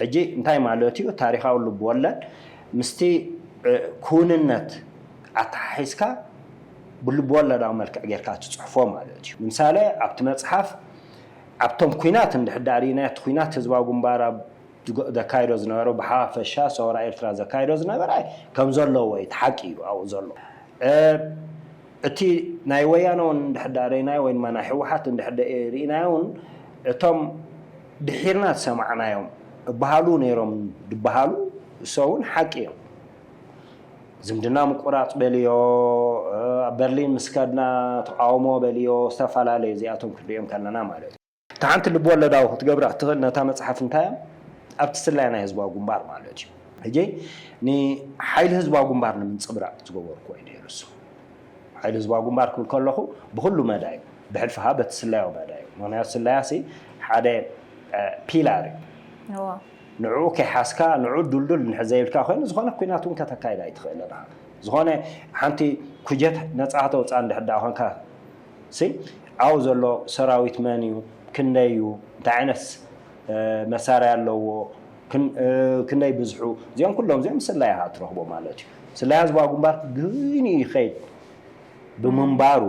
ሕጂ እንታይ ማለት እዩ ታሪካዊ ልብወለድ? ምስቲ ክውንነት ኣተሓሒዝካ ብልብወለዳዊ መልክዕ ጌርካ ትፅሕፎ ማለት እዩ። ንምሳሌ ኣብቲ መፅሓፍ ኣብቶም ኩናት እንድሕዳ ርኢና እቲ ኩናት ህዝባዊ ግንባር ኣብ ዘካይዶ ዝነበረ ብሓፈሻ ሰውራ ኤርትራ ዘካይዶ ዝነበረ ከም ዘለዎ እዩ፣ እቲ ሓቂ እዩ ኣብኡ ዘሎ። እቲ ናይ ወያነ እውን እንድሕዳ ርኢናዮ ወይ ድማ ናይ ህወሓት እንድሕዳ ርኢናዮ እውን እቶም ድሒርና ዝሰማዕናዮም እበሃሉ ነይሮም ዝበሃሉ እሶ እውን ሓቂ እዮም። ዝምድና ምቁራፅ በልዮ፣ ኣብ በርሊን ምስ ከድና ተቃውሞ በልዮ፣ ዝተፈላለዩ እዚኣቶም ክንሪኦም ከለና ማለት እዩ። እታ ሓንቲ ልብወለዳዊ ክትገብራ እትኽእል ነታ መፅሓፍ እንታይ እያ? ኣብቲ ስለያ ናይ ህዝባዊ ግንባር ማለት እዩ። ሕጂ ንሓይሊ ህዝባዊ ግንባር ንምንፅብራቕ ዝገበርኩዎ እዩ ነይሩ እሱ። ሓይሊ ህዝባዊ ግንባር ክብል ከለኹ ብኩሉ መዳዩ ብሕልፊ ከዓ በቲ ስለያዊ መዳዩ ምክንያቱ ስለያ ሲ ሓደ ፒላር እዩ። ንዕኡ ከይሓዝካ ንዕኡ ዱልዱል እንድሕር ዘይብልካ ኮይኑ ዝኾነ ኩናት እውን ከተካይድ ኣይትኽእልን ኢኻ። ዝኾነ ሓንቲ ኩጀት ነፃ ከተውፅኣ እንድሕር ደኣ ኮንካ ሲ ኣብኡ ዘሎ ሰራዊት መን እዩ፣ ክንደይ እዩ፣ እንታይ ዓይነት መሳርያ ኣለዎ፣ ክንደይ ብዝሑ፣ እዚኦም ኩሎም እዚኦም ስለያ ኢኻ ትረኽቦ ማለት እዩ። ስለያ ህዝባዊ ግንባር ግን ይኸይድ ብምንባሩ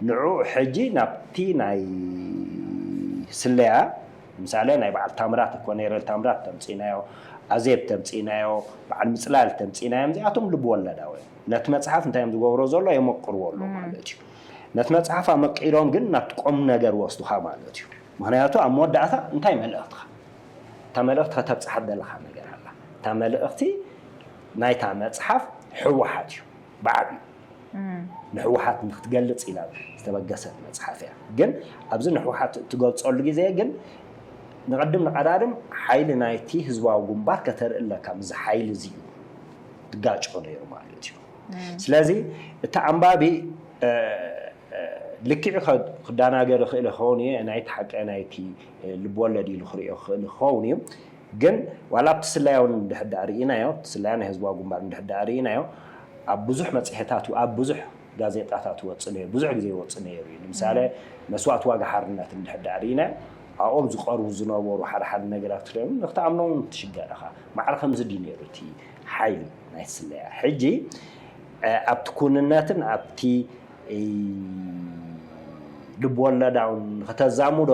ንዕኡ ሕጂ ናብቲ ናይ ስለያ ምሳሌ ናይ በዓል ታምራት ኮኔሬል ታምራት ተምፂእናዮ፣ ኣዜብ ተምፂእናዮ፣ በዓል ምፅላል ተምፂእናዮም እዚኣቶም ልብ ወለዳዊ ነቲ መፅሓፍ እንታይ እዮም ዝገብሮ ዘሎ የመቅርዎ ኣሎ ማለት እዩ። ነቲ መፅሓፍ ኣመቂሮም ግን ናብቲ ቆም ነገር ወስዱኻ ማለት እዩ። ምክንያቱ ኣብ መወዳእታ እንታይ መልእኽትኻ እታ መልእኽቲ ከተብፅሓ ዘለኻ ነገር ኣላ። እታ መልእኽቲ ናይታ መፅሓፍ ህወሓት እዩ ብዓብዩ ንህወሓት ንክትገልፅ ኢላ ዝተበገሰት መፅሓፍ እያ። ግን ኣብዚ ንህወሓት እትገልፀሉ ግዜ ግን ንቐድም ንቐዳድም ሓይሊ ናይቲ ህዝባዊ ግንባር ከተርኢ ኣለካ። ምስዚ ሓይሊ እዚ እዩ ትጋጭኦ ነይሩ ማለት እዩ። ስለዚ እቲ ኣንባቢ ልክዕ ክዳናገር ይኽእል ይኸውን እዩ። ናይቲ ሓቂ ናይቲ ልብወለድ ኢሉ ክርእዮ ክኽእል ይኸውን እዩ። ግን ዋላ ኣብቲ ስለያ እውን እንድሕር ደኣ ርኢናዮ፣ እቲ ስለያ ናይ ህዝባዊ ግንባር እንድሕር ደኣ ርኢናዮ፣ ኣብ ብዙሕ መፅሄታት፣ ኣብ ብዙሕ ጋዜጣታት ይወፅእ ነይሩ፣ ብዙሕ ግዜ ይወፅእ ነይሩ እዩ። ንምሳሌ መስዋእቲ ዋጋ ሓርነት እንድሕር ደኣ ርኢናዮ፣ ኣብኦም ዝቐርቡ ዝነበሩ ሓደ ሓደ ነገራት ክትሪኦም ንክትኣምኖም እውን ትሽገር ኢኻ። ማዕረ ከምዚ ድዩ ነይሩ እቲ ሓይሊ ናይ ስለያ? ሕጂ ኣብቲ ኩንነትን ኣብቲ ልብወለዳውን ከተዛምዶ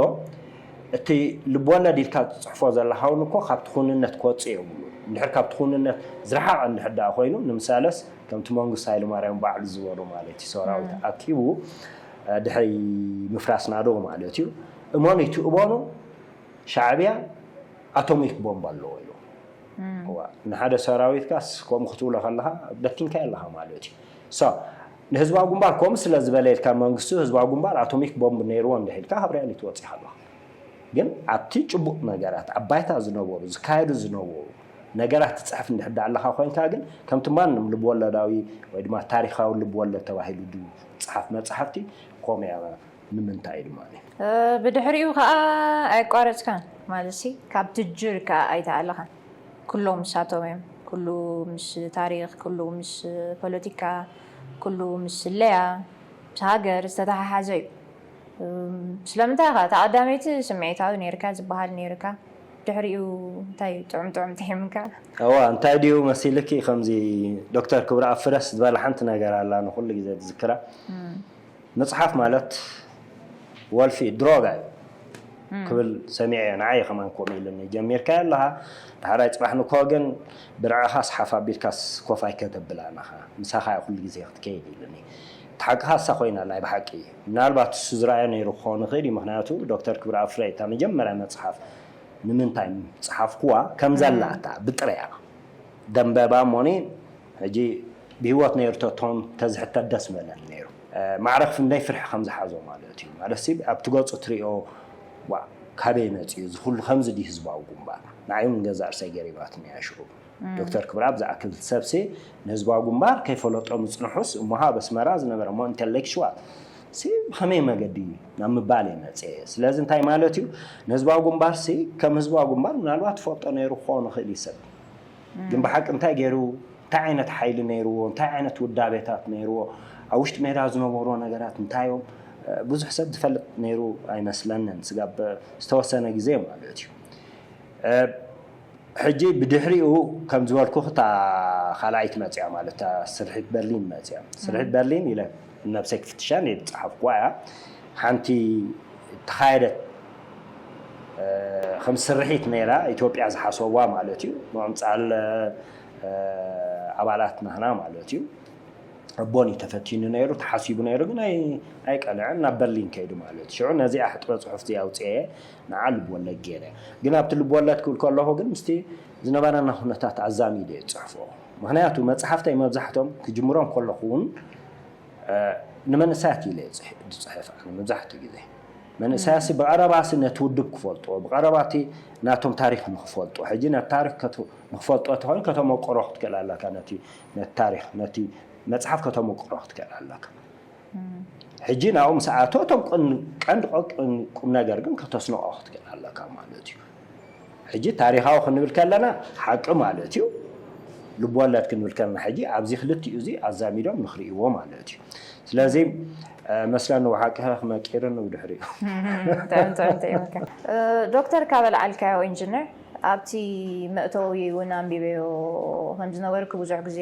እቲ ልብወለድ ኢልካ ትፅሕፎ ዘለኻ እውን እኮ ካብቲ ኩንነት ክወፅእ የብሉ። እንድሕር ካብቲ ኩንነት ዝረሓቐ እንድሕር ደኣ ኮይኑ ንምሳለስ ከምቲ መንግስቱ ሃይለማርያም ባዕሉ ዝበሎ ማለት እዩ ሰራዊት ኣኪቡ ድሕሪ ምፍራስ ናደው ማለት እዩ እመኑ ይትእበኑ ሻዕብያ ኣቶሚክ ቦምብ ኣለዎ ኢሉ ንሓደ ሰራዊትካስ ከምኡ ክትብሎ ከለካ በቲንካዮ ኣለካ ማለት እዩ። ንህዝባዊ ግንባር ከምኡ ስለ ዝበለ ኢልካ መንግስቱ ህዝባዊ ግንባር ኣቶሚክ ቦምብ ነይርዎ እንድሕ ኢልካ ካብ ሪያሊቲ ወፂካ ኣለካ። ግን ኣብቲ ጭቡጥ ነገራት ኣብ ባይታ ዝነበሩ ዝካየዱ ዝነበሩ ነገራት ትፅሕፍ እንድሕ ዳ ኣለካ ኮይንካ ግን ከምቲ ማንም ልብወለዳዊ ወይ ድማ ታሪካዊ ልብወለድ ተባሂሉ ዝፅሓፍ መፅሓፍቲ ከምኡ እያ ንምንታይ ድማ እዩ? ብድሕሪኡ ከዓ ኣየቋረፅካን ማለት ሲ ካብ ትጅር ከዓ ኣይተኣለኻን። ኩሎም ንሳቶም እዮም። ኩሉ ምስ ታሪክ፣ ኩሉ ምስ ፖለቲካ፣ ኩሉ ምስ ስለያ፣ ምስ ሃገር ዝተተሓሓዘ እዩ። ስለምንታይ ከ ተቐዳመይቲ ስምዒታዊ ነይርካ ዝበሃል ነይርካ፣ ድሕሪኡ እንታይ ጥዑም ጥዑም ጥሒምካ? እዋ እንታይ ድዩ መሲልኪ ከምዚ ዶክተር ክብረኣብ ፍረስ ዝበላ ሓንቲ ነገር ኣላ ንኩሉ ግዜ ትዝክራ። መፅሓፍ ማለት ወልፊ ድሮጋ እዩ ክብል ሰሚዐ እየ። ንዓይ ከማን ከምኡ ኢሉኒ። ጀሚርካዮ ኣለኻ፣ ዳሕራይ ፅባሕ ንኮ ግን ብርዕኻስ ሓፍ ኣቢልካስ ኮፍ ኣይከተብላን ኢኻ፣ ምሳኻ እያ ኩሉ ግዜ ክትከይድ ኢሉኒ። እቲ ሓቅኻ እሳ ኮይና ናይ ብሓቂ። ምናልባት እሱ ዝረኣዮ ነይሩ ክኸውን ይኽእል እዩ። ምክንያቱ ዶክተር ክብረኣብ ፍረ እታ መጀመርያ መፅሓፍ ንምንታይ ምፅሓፍኩዋ ከም ዘላ እታ ብጥረያ ደንበባ እሞኒ ሕጂ ብህይወት ነይሩ ተቶም ተዝሕተት ደስ ምበለኒ ነይሩ። ማዕረ ክንደይ ፍርሒ ከም ዝሓዞ ማለት እዩ። ማለት ሲ ኣብቲ ገፁ ትሪኦ ዋ ካበይ መፅኡ እዚ ኩሉ ከምዚ ድዩ ህዝባዊ ግንባር ንዓይ እውን ገዛ ርእሰይ ገሪማትኒ እያ ሽዑ። ዶክተር ክብረኣብ ዝኣክል ሰብሲ ንህዝባዊ ግንባር ከይፈለጦ ምፅንሑስ እሞ ኣብ ኣስመራ ዝነበረ እሞ ኢንተሌክሽዋል ሲ ብኸመይ መገዲ ናብ ምባል እየ መፅአ። ስለዚ እንታይ ማለት እዩ ንህዝባዊ ግንባር ሲ ከም ህዝባዊ ግንባር ምናልባት ትፈልጦ ነይሩ ክኸውን ይኽእል እዩ ሰብ ግን ብሓቂ እንታይ ገይሩ እንታይ ዓይነት ሓይሊ ነይርዎ እንታይ ዓይነት ውዳቤታት ነይርዎ ኣብ ውሽጢ ሜዳ ዝነበሩ ነገራት እንታይ እዮም ብዙሕ ሰብ ዝፈልጥ ነይሩ ኣይመስለንን ስጋብ ዝተወሰነ ግዜ ማለት እዩ ሕጂ ብድሕሪኡ ከም ዝበልኩ እታ ካልኣይቲ መፅያ ማለት እታ ስርሒት በርሊን መፅያ ስርሒት በርሊን ኢለ ነብሰይ ክፍትሻ እየ ዝፀሓፍኩዋ እያ ሓንቲ ተኻየደት ከም ስርሒት ነይራ ኢትዮጵያ ዝሓሰብዋ ማለት እዩ ምዕምፃል ኣባላት ናህና ማለት እዩ ኣቦን እዩ ተፈቲኑ ነይሩ ተሓሲቡ ነይሩ ግን ኣይቀንዐን ናብ በርሊን ከይዱ ማለት እዩ ሽዑ ነዚኣ ሕጥበ ፅሑፍ እዚኣ ኣውፅአ ንዓ ልብወለድ ገይረ ግን ኣብቲ ልብወለድ ክብል ከለኹ ግን ምስቲ ዝነበረና ኩነታት ኣዛሚደ እየ ዝፅሕፎ ምክንያቱ መፅሓፍተይ መብዛሕቶም ክጅምሮም ከለኹ እውን ንመንእሰያት ኢለ ዝፅሕፍ ኣነ መብዛሕትኡ ግዜ መንእሰያሲ ብቐረባሲ ነቲ ውድብ ክፈልጥዎ ብቐረባቲ ናቶም ታሪክ ንክፈልጡ ሕጂ ነቲ ታሪክ ንክፈልጥዎ ተኮይኑ ከተመቅሮ ክትክእል ኣለካ ነቲ ነቲ ታሪክ ነቲ መፅሓፍ ከተመቅሮ ክትክእል ኣለካ ሕጂ ናብኡ ምስ ኣተው እቶም ቀንዲ ቁም ነገር ግን ከተስንቆ ክትክእል ኣለካ ማለት እዩ ሕጂ ታሪካዊ ክንብል ከለና ሓቂ ማለት እዩ ልብወለድ ክንብል ከለና ሕጂ ኣብዚ ክልቲኡ እዚ ኣዛሚዶም ንክርእይዎ ማለት እዩ ስለዚ መስለኒ ብሓቂ ክመቂርን ብድሕሪኡ ዶክተር ካብ ኣልዓልካዮ ኢንጂነር ኣብቲ መእተዊ እውን ኣንቢበዮ ከምዝነበርክ ብዙሕ ግዜ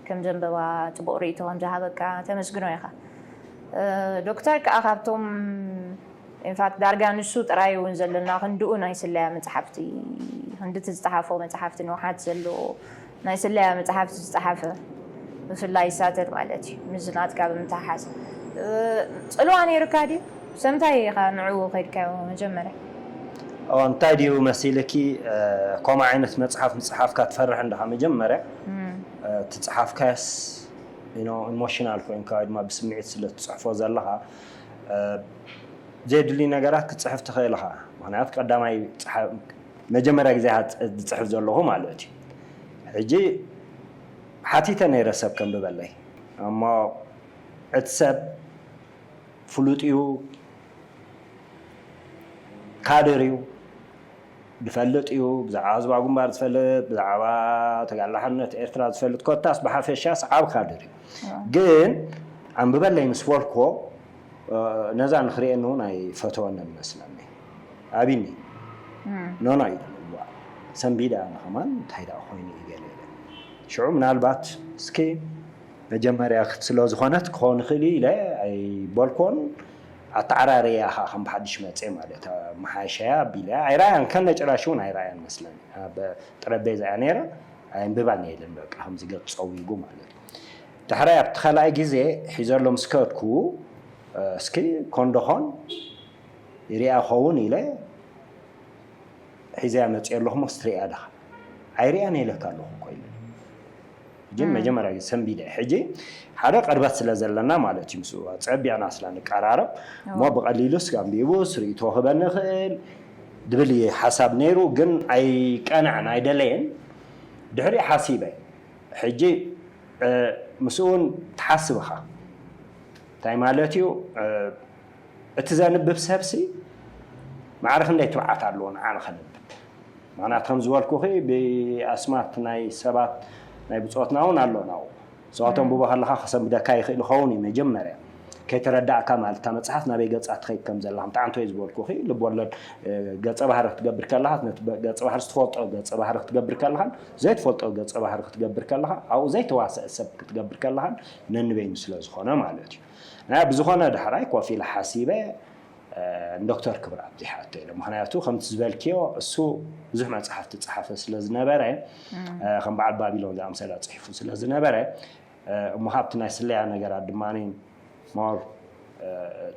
ከም ዘንበባ ፅቡቕ ርእይቶ ከም ዝሃበካ ተመስግኖ ኢኻ ዶክተር ከዓ ካብቶም ኢንፋክት ዳርጋ ንሱ ጥራይ እውን ዘለና ክንድኡ ናይ ስለያ መፅሓፍቲ ክንድቲ ዝፀሓፎ መፅሓፍቲ ንውሓት ዘለዎ ናይ ስለያ መፅሓፍቲ ዝፀሓፈ ብፍላይ ይሳተፍ ማለት እዩ ምስ ናትካ ብምትሓሓዝ ፅልዋ ነይሩካ ድዩ ሰምታይ ኢኻ ንዕኡ ከድካዮ መጀመርያ እንታይ ድዩ መሲልኪ ከምኡ ዓይነት መፅሓፍ ምፅሓፍካ ትፈርሕ እንድኻ መጀመርያ ትፅሓፍካስ ኢሞሽናል ኮይንካ ወይ ድማ ብስምዒት ስለ ትፅሕፎ ዘለኻ ዘድሊ ነገራት ክትፅሕፍ ትኽእል ኢኻ ምክንያቱ ቀዳማይ መጀመርያ ግዜ ዝፅሕፍ ዘለኹ ማለት እዩ ሕጂ ሓቲተ ነይረ ሰብ ከንብበለይ እሞ እቲ ሰብ ፍሉጥ እዩ ካድር እዩ ዝፈልጥ እዩ ብዛዕባ ህዝባዊ ግንባር ዝፈልጥ ብዛዕባ ተጋላሕነት ኤርትራ ዝፈልጥ ኮታስ ብሓፈሻስ ዓብ ካድር እዩ ግን ኣንብበለይ ምስ በልኮ ነዛ ንክርእየኒ እውን ኣይፈተወንን መስለኒ ኣቢኒ ኖኖ ኢለ ሰንቢደ ኣነ ከማን እንታይ ደኣ ኮይኑ እዩ ገለ ኢለ ሽዑ ምናልባት እስኪ መጀመርያ ስለ ዝኾነት ክኸውን ይኽእል ኢለ ኣይበልኮን ኣተዓራርያ ኢኻ ከም ብሓድሽ መፀ ማለት መሓሸያ ኣቢለ ኣይረኣያን ከነ ጭራሽ እውን ኣይረኣያን መስለኒ ኣብ ጠረቤዛ እያ ነይራ ኣየንብባን የለን በቃ ከምዚ ገፅ ፀዊጉ ማለት ድሕራይ ኣብቲ ካልኣይ ግዜ ሒዘሎ ምስ ከድኩ እስኪ ኮንዶኾን ይሪኣ ኸውን ኢለ ሒዘያ መፅእ ኣለኹ ሞ ክትሪእያ ድኻ ኣይሪኣን ኢለካ ኣለኹ እኮ ኢለ ግን መጀመርያ ግዜ ሰንቢደ ሕጂ ሓደ ቅርበት ስለ ዘለና ማለት እዩ ምስ ፀቢቕና ስለ ንቀራረብ እሞ ብቐሊሉ ስጋንቢቡ ስርኢቶ ክበኒ ይኽእል ድብል ሓሳብ ነይሩ ግን ኣይቀንዐን ኣይደለየን ድሕሪ ሓሲበ ሕጂ ምስኡ እውን ትሓስብ ኢኻ እንታይ ማለት እዩ እቲ ዘንብብ ሰብሲ ማዕረ ክንደይ ትብዓት ኣለዎ ንዓ ንኸንብብ? ምኽንያቱ ከም ዝበልኩኺ ብኣስማት ናይ ሰባት ናይ ብጾትና እውን ኣሎ ናው ሰባቶም ብቦ ከለኻ ከሰንብደካ ይኽእል ይኸውን እዩ መጀመርያ ከይተረዳእካ ማለት እታ መጽሓፍ ናበይ ገጻ ትኸይድ ከም ዘላ ከምቲ ዓንቶይ ዝበልኩኺ ልብ ወለድ ገጸ ባህሪ ክትገብር ከለኻ ነቲ ገጸ ባህሪ ዝትፈልጦ ገጸ ባህሪ ክትገብር ከለኻን ዘይትፈልጦ ገጸ ባህሪ ክትገብር ከለኻ ኣብኡ ዘይተዋሰአ ሰብ ክትገብር ከለኻን ነንበይኑ ስለ ዝኾነ ማለት እዩ። እና ብዝኾነ ዳሕራይ ኮፍ ኢለ ሓሲበ ንዶክተር ክብረኣብ ዘይሓቶ ኢለ። ምኽንያቱ ከምቲ ዝበልክዮ እሱ ብዙሕ መጽሓፍቲ ጸሓፈ ስለ ዝነበረ ከም በዓል ባቢሎን ዝኣምሰላ ጽሒፉ ስለ ዝነበረ እሞ ካብቲ ናይ ስለያ ነገራት ድማ ሞር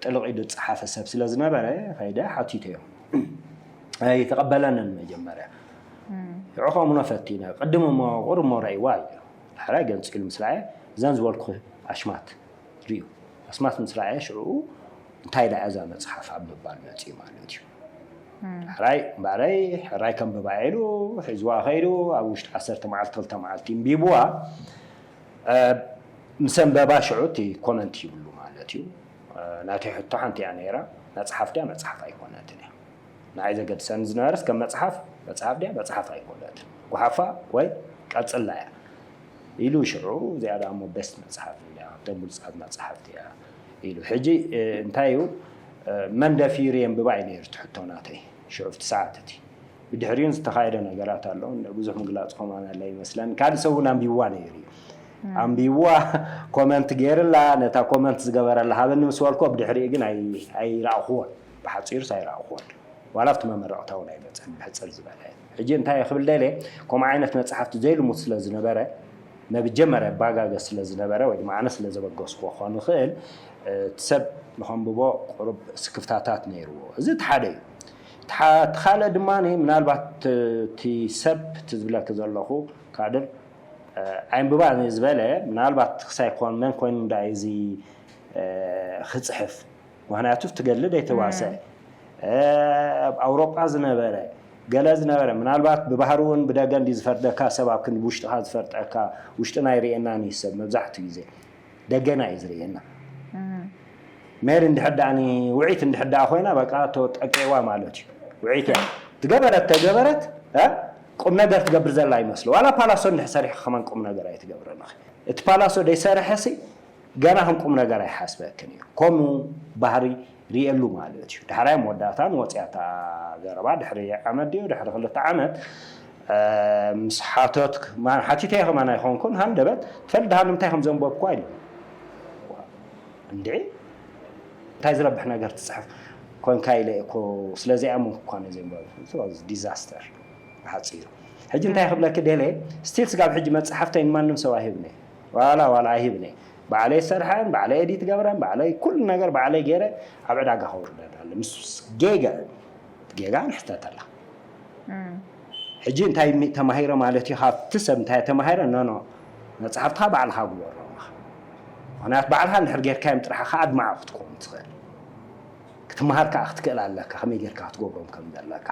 ጥልቕ ኢሉ ዝጸሓፈ ሰብ ስለ ዝነበረ ከይደ ሓቲተዮ። ኣይተቐበለንን መጀመርያ። ሽዑ ከምኡ ፈቲነ ቅድም እሞ ቁሩብ እሞ ረእይዋ እዩ። ዳሕራይ ገንጺሉ ምስ ረኣየ እዘን ዝበልኩ ኣሽማት ርእዩ ኣስማት ምስ ረኣየ ሽዑ እንታይ ደኣ እዛ መፅሓፍ ኣብ ምባል መፅኡ ማለት እዩ። ሕራይ እምበኣረይ ሕራይ ከንብባ ኢሉ ሒዝዋ ከይዱ ኣብ ውሽጢ ዓሰርተ መዓልቲ ክልተ መዓልቲ እንቢብዋ ምስ ኣንበባ ሽዑ እቲ ኮመንት ይብሉ ማለት እዩ። ናተይ ሕቶ ሓንቲ እያ ነይራ፣ መፅሓፍ ድያ መፅሓፍ ኣይኮነትን እያ። ንዓይ ዘገድሰኒ ዝነበረስ ከም መፅሓፍ መፅሓፍ ድያ መፅሓፍ ኣይኮነትን፣ ጓሓፋ ወይ ቀፅላ እያ ኢሉ ሽዑ እዚኣ ደኣ እሞ ቤስት መፅሓፍ እያ፣ ካብተን ብሉፃት መፅሓፍቲ እያ ኢሉ። ሕጂ እንታይ እዩ መን ደፊሩ የንብባ እዩ ነይሩ እቲ ሕቶ ናተይ ሽዑ ኣብቲ ሰዓት እቲ። ብድሕሪኡን ዝተኻየደ ነገራት ኣሎ፣ ብዙሕ ምግላፅ ከማን ኣለ ይመስለኒ። ካልእ ሰብ እውን ኣንቢብዋ ነይሩ እዩ። ኣንቢብዋ ኮመንት ገይርላ፣ ነታ ኮመንት ዝገበረላ ሃበኒ ምስ በልኮ ብድሕሪኡ ግን ኣይረእኹዎን፣ ብሓፂሩስ ኣይረእኹዎን። ዋላ ኣብቲ መመረቕታ እውን ኣይመፀን ብሕፅር ዝበለ። ሕጂ እንታይ ክብል ደልየ፣ ከምኡ ዓይነት መፅሓፍቲ ዘይልሙድ ስለ ዝነበረ መብጀመርያ ባጋገ ስለ ዝነበረ ወይ ድማ ኣነ ስለ ዘበገስኩዎ ክኾን ይኽእል እቲ ሰብ ንኸንብቦ ቁሩብ ስክፍታታት ነይርዎ። እዚ እቲ ሓደ እዩ። እቲ ካልእ ድማ ምናልባት እቲ ሰብ እቲ ዝብለኪ ዘለኹ ካድር ኣይንብባን ዝበለ ምናልባት ክሳይ ኮን መን ኮይኑ እንዳ እዚ ክፅሕፍ ምክንያቱ ትገልድ ኣይተዋሰ ኣብ ኣውሮጳ ዝነበረ ገለ ዝነበረ ምናልባት ብባህሪ እውን ብደገ እንዲ ዝፈርደካ ሰብ ኣብ ክንዲ ውሽጥካ ዝፈርጠካ ውሽጥና ይርእየና ንዩ ሰብ መብዛሕትኡ ግዜ ደገና እዩ ዝርእየና ሜሪ እንድሕር ደኣ ውዒት እንድሕር ደኣ ኮይና በቃ ተጠቂዋ ማለት እዩ ውዒት እያ ዝገበረት ተገበረት ቁም ነገር ትገብር ዘላ ይመስሉ ዋላ ፓላሶ እንድሕር ሰሪሕካ ከማን ቁም ነገር ኣይትገብረን እቲ ፓላሶ ደይሰርሐሲ ገና ከም ቁም ነገር ኣይሓስበክን እዩ። ከምኡ ባህሪ ርእየሉ ማለት እዩ። ዳሕራይ መወዳእታ ንወፅያ እታ ዘረባ ድሕሪ ዓመት ድዩ ድሕሪ ክልተ ዓመት ምስ ሓተት ሓቲተ ከማን ኣይኮንኩን ሃንደበት ትፈልጥ ድሃ ንምንታይ ከም ዘንበብኩ ኢሉ እንድዒ እንታይ ዝረብሕ ነገር ትፅሕፍ ኮንካ ኢለ እኮ ስለዚኣ ምንኩ እኳ ነዘንበብ ዲዛስተር ሓፂሩ ሕጂ እንታይ ክብለኪ ደለ ስቲል ስጋብ ሕጂ መፅሓፍተይ ንማንም ሰብ ኣይህብነ ዋላ ዋላ ኣይህብነ ባዕለይ ሰርሐን ባዕለይ ኤዲት ገብረን ባዕለይ ኩሉ ነገር ባዕለይ ገይረ ኣብ ዕዳጋ ከውርደን ኣለ ምስ ጌጋ ጌጋ ንሕተት ኣላ ሕጂ እንታይ ተማሂረ ማለት እዩ ካብቲ ሰብ እንታይ ተማሂረ ኖኖ መፅሓፍትካ ባዕልካ ግበሮ ምክንያቱ ባዕልካ እንድሕር ጌርካዮም ጥራሕ ከዓ ኣድማዒ ክትከውን ትኽእል ክትመሃር ከዓ ክትክእል ኣለካ ከመይ ጌርካ ክትገብሮም ከም ዘለካ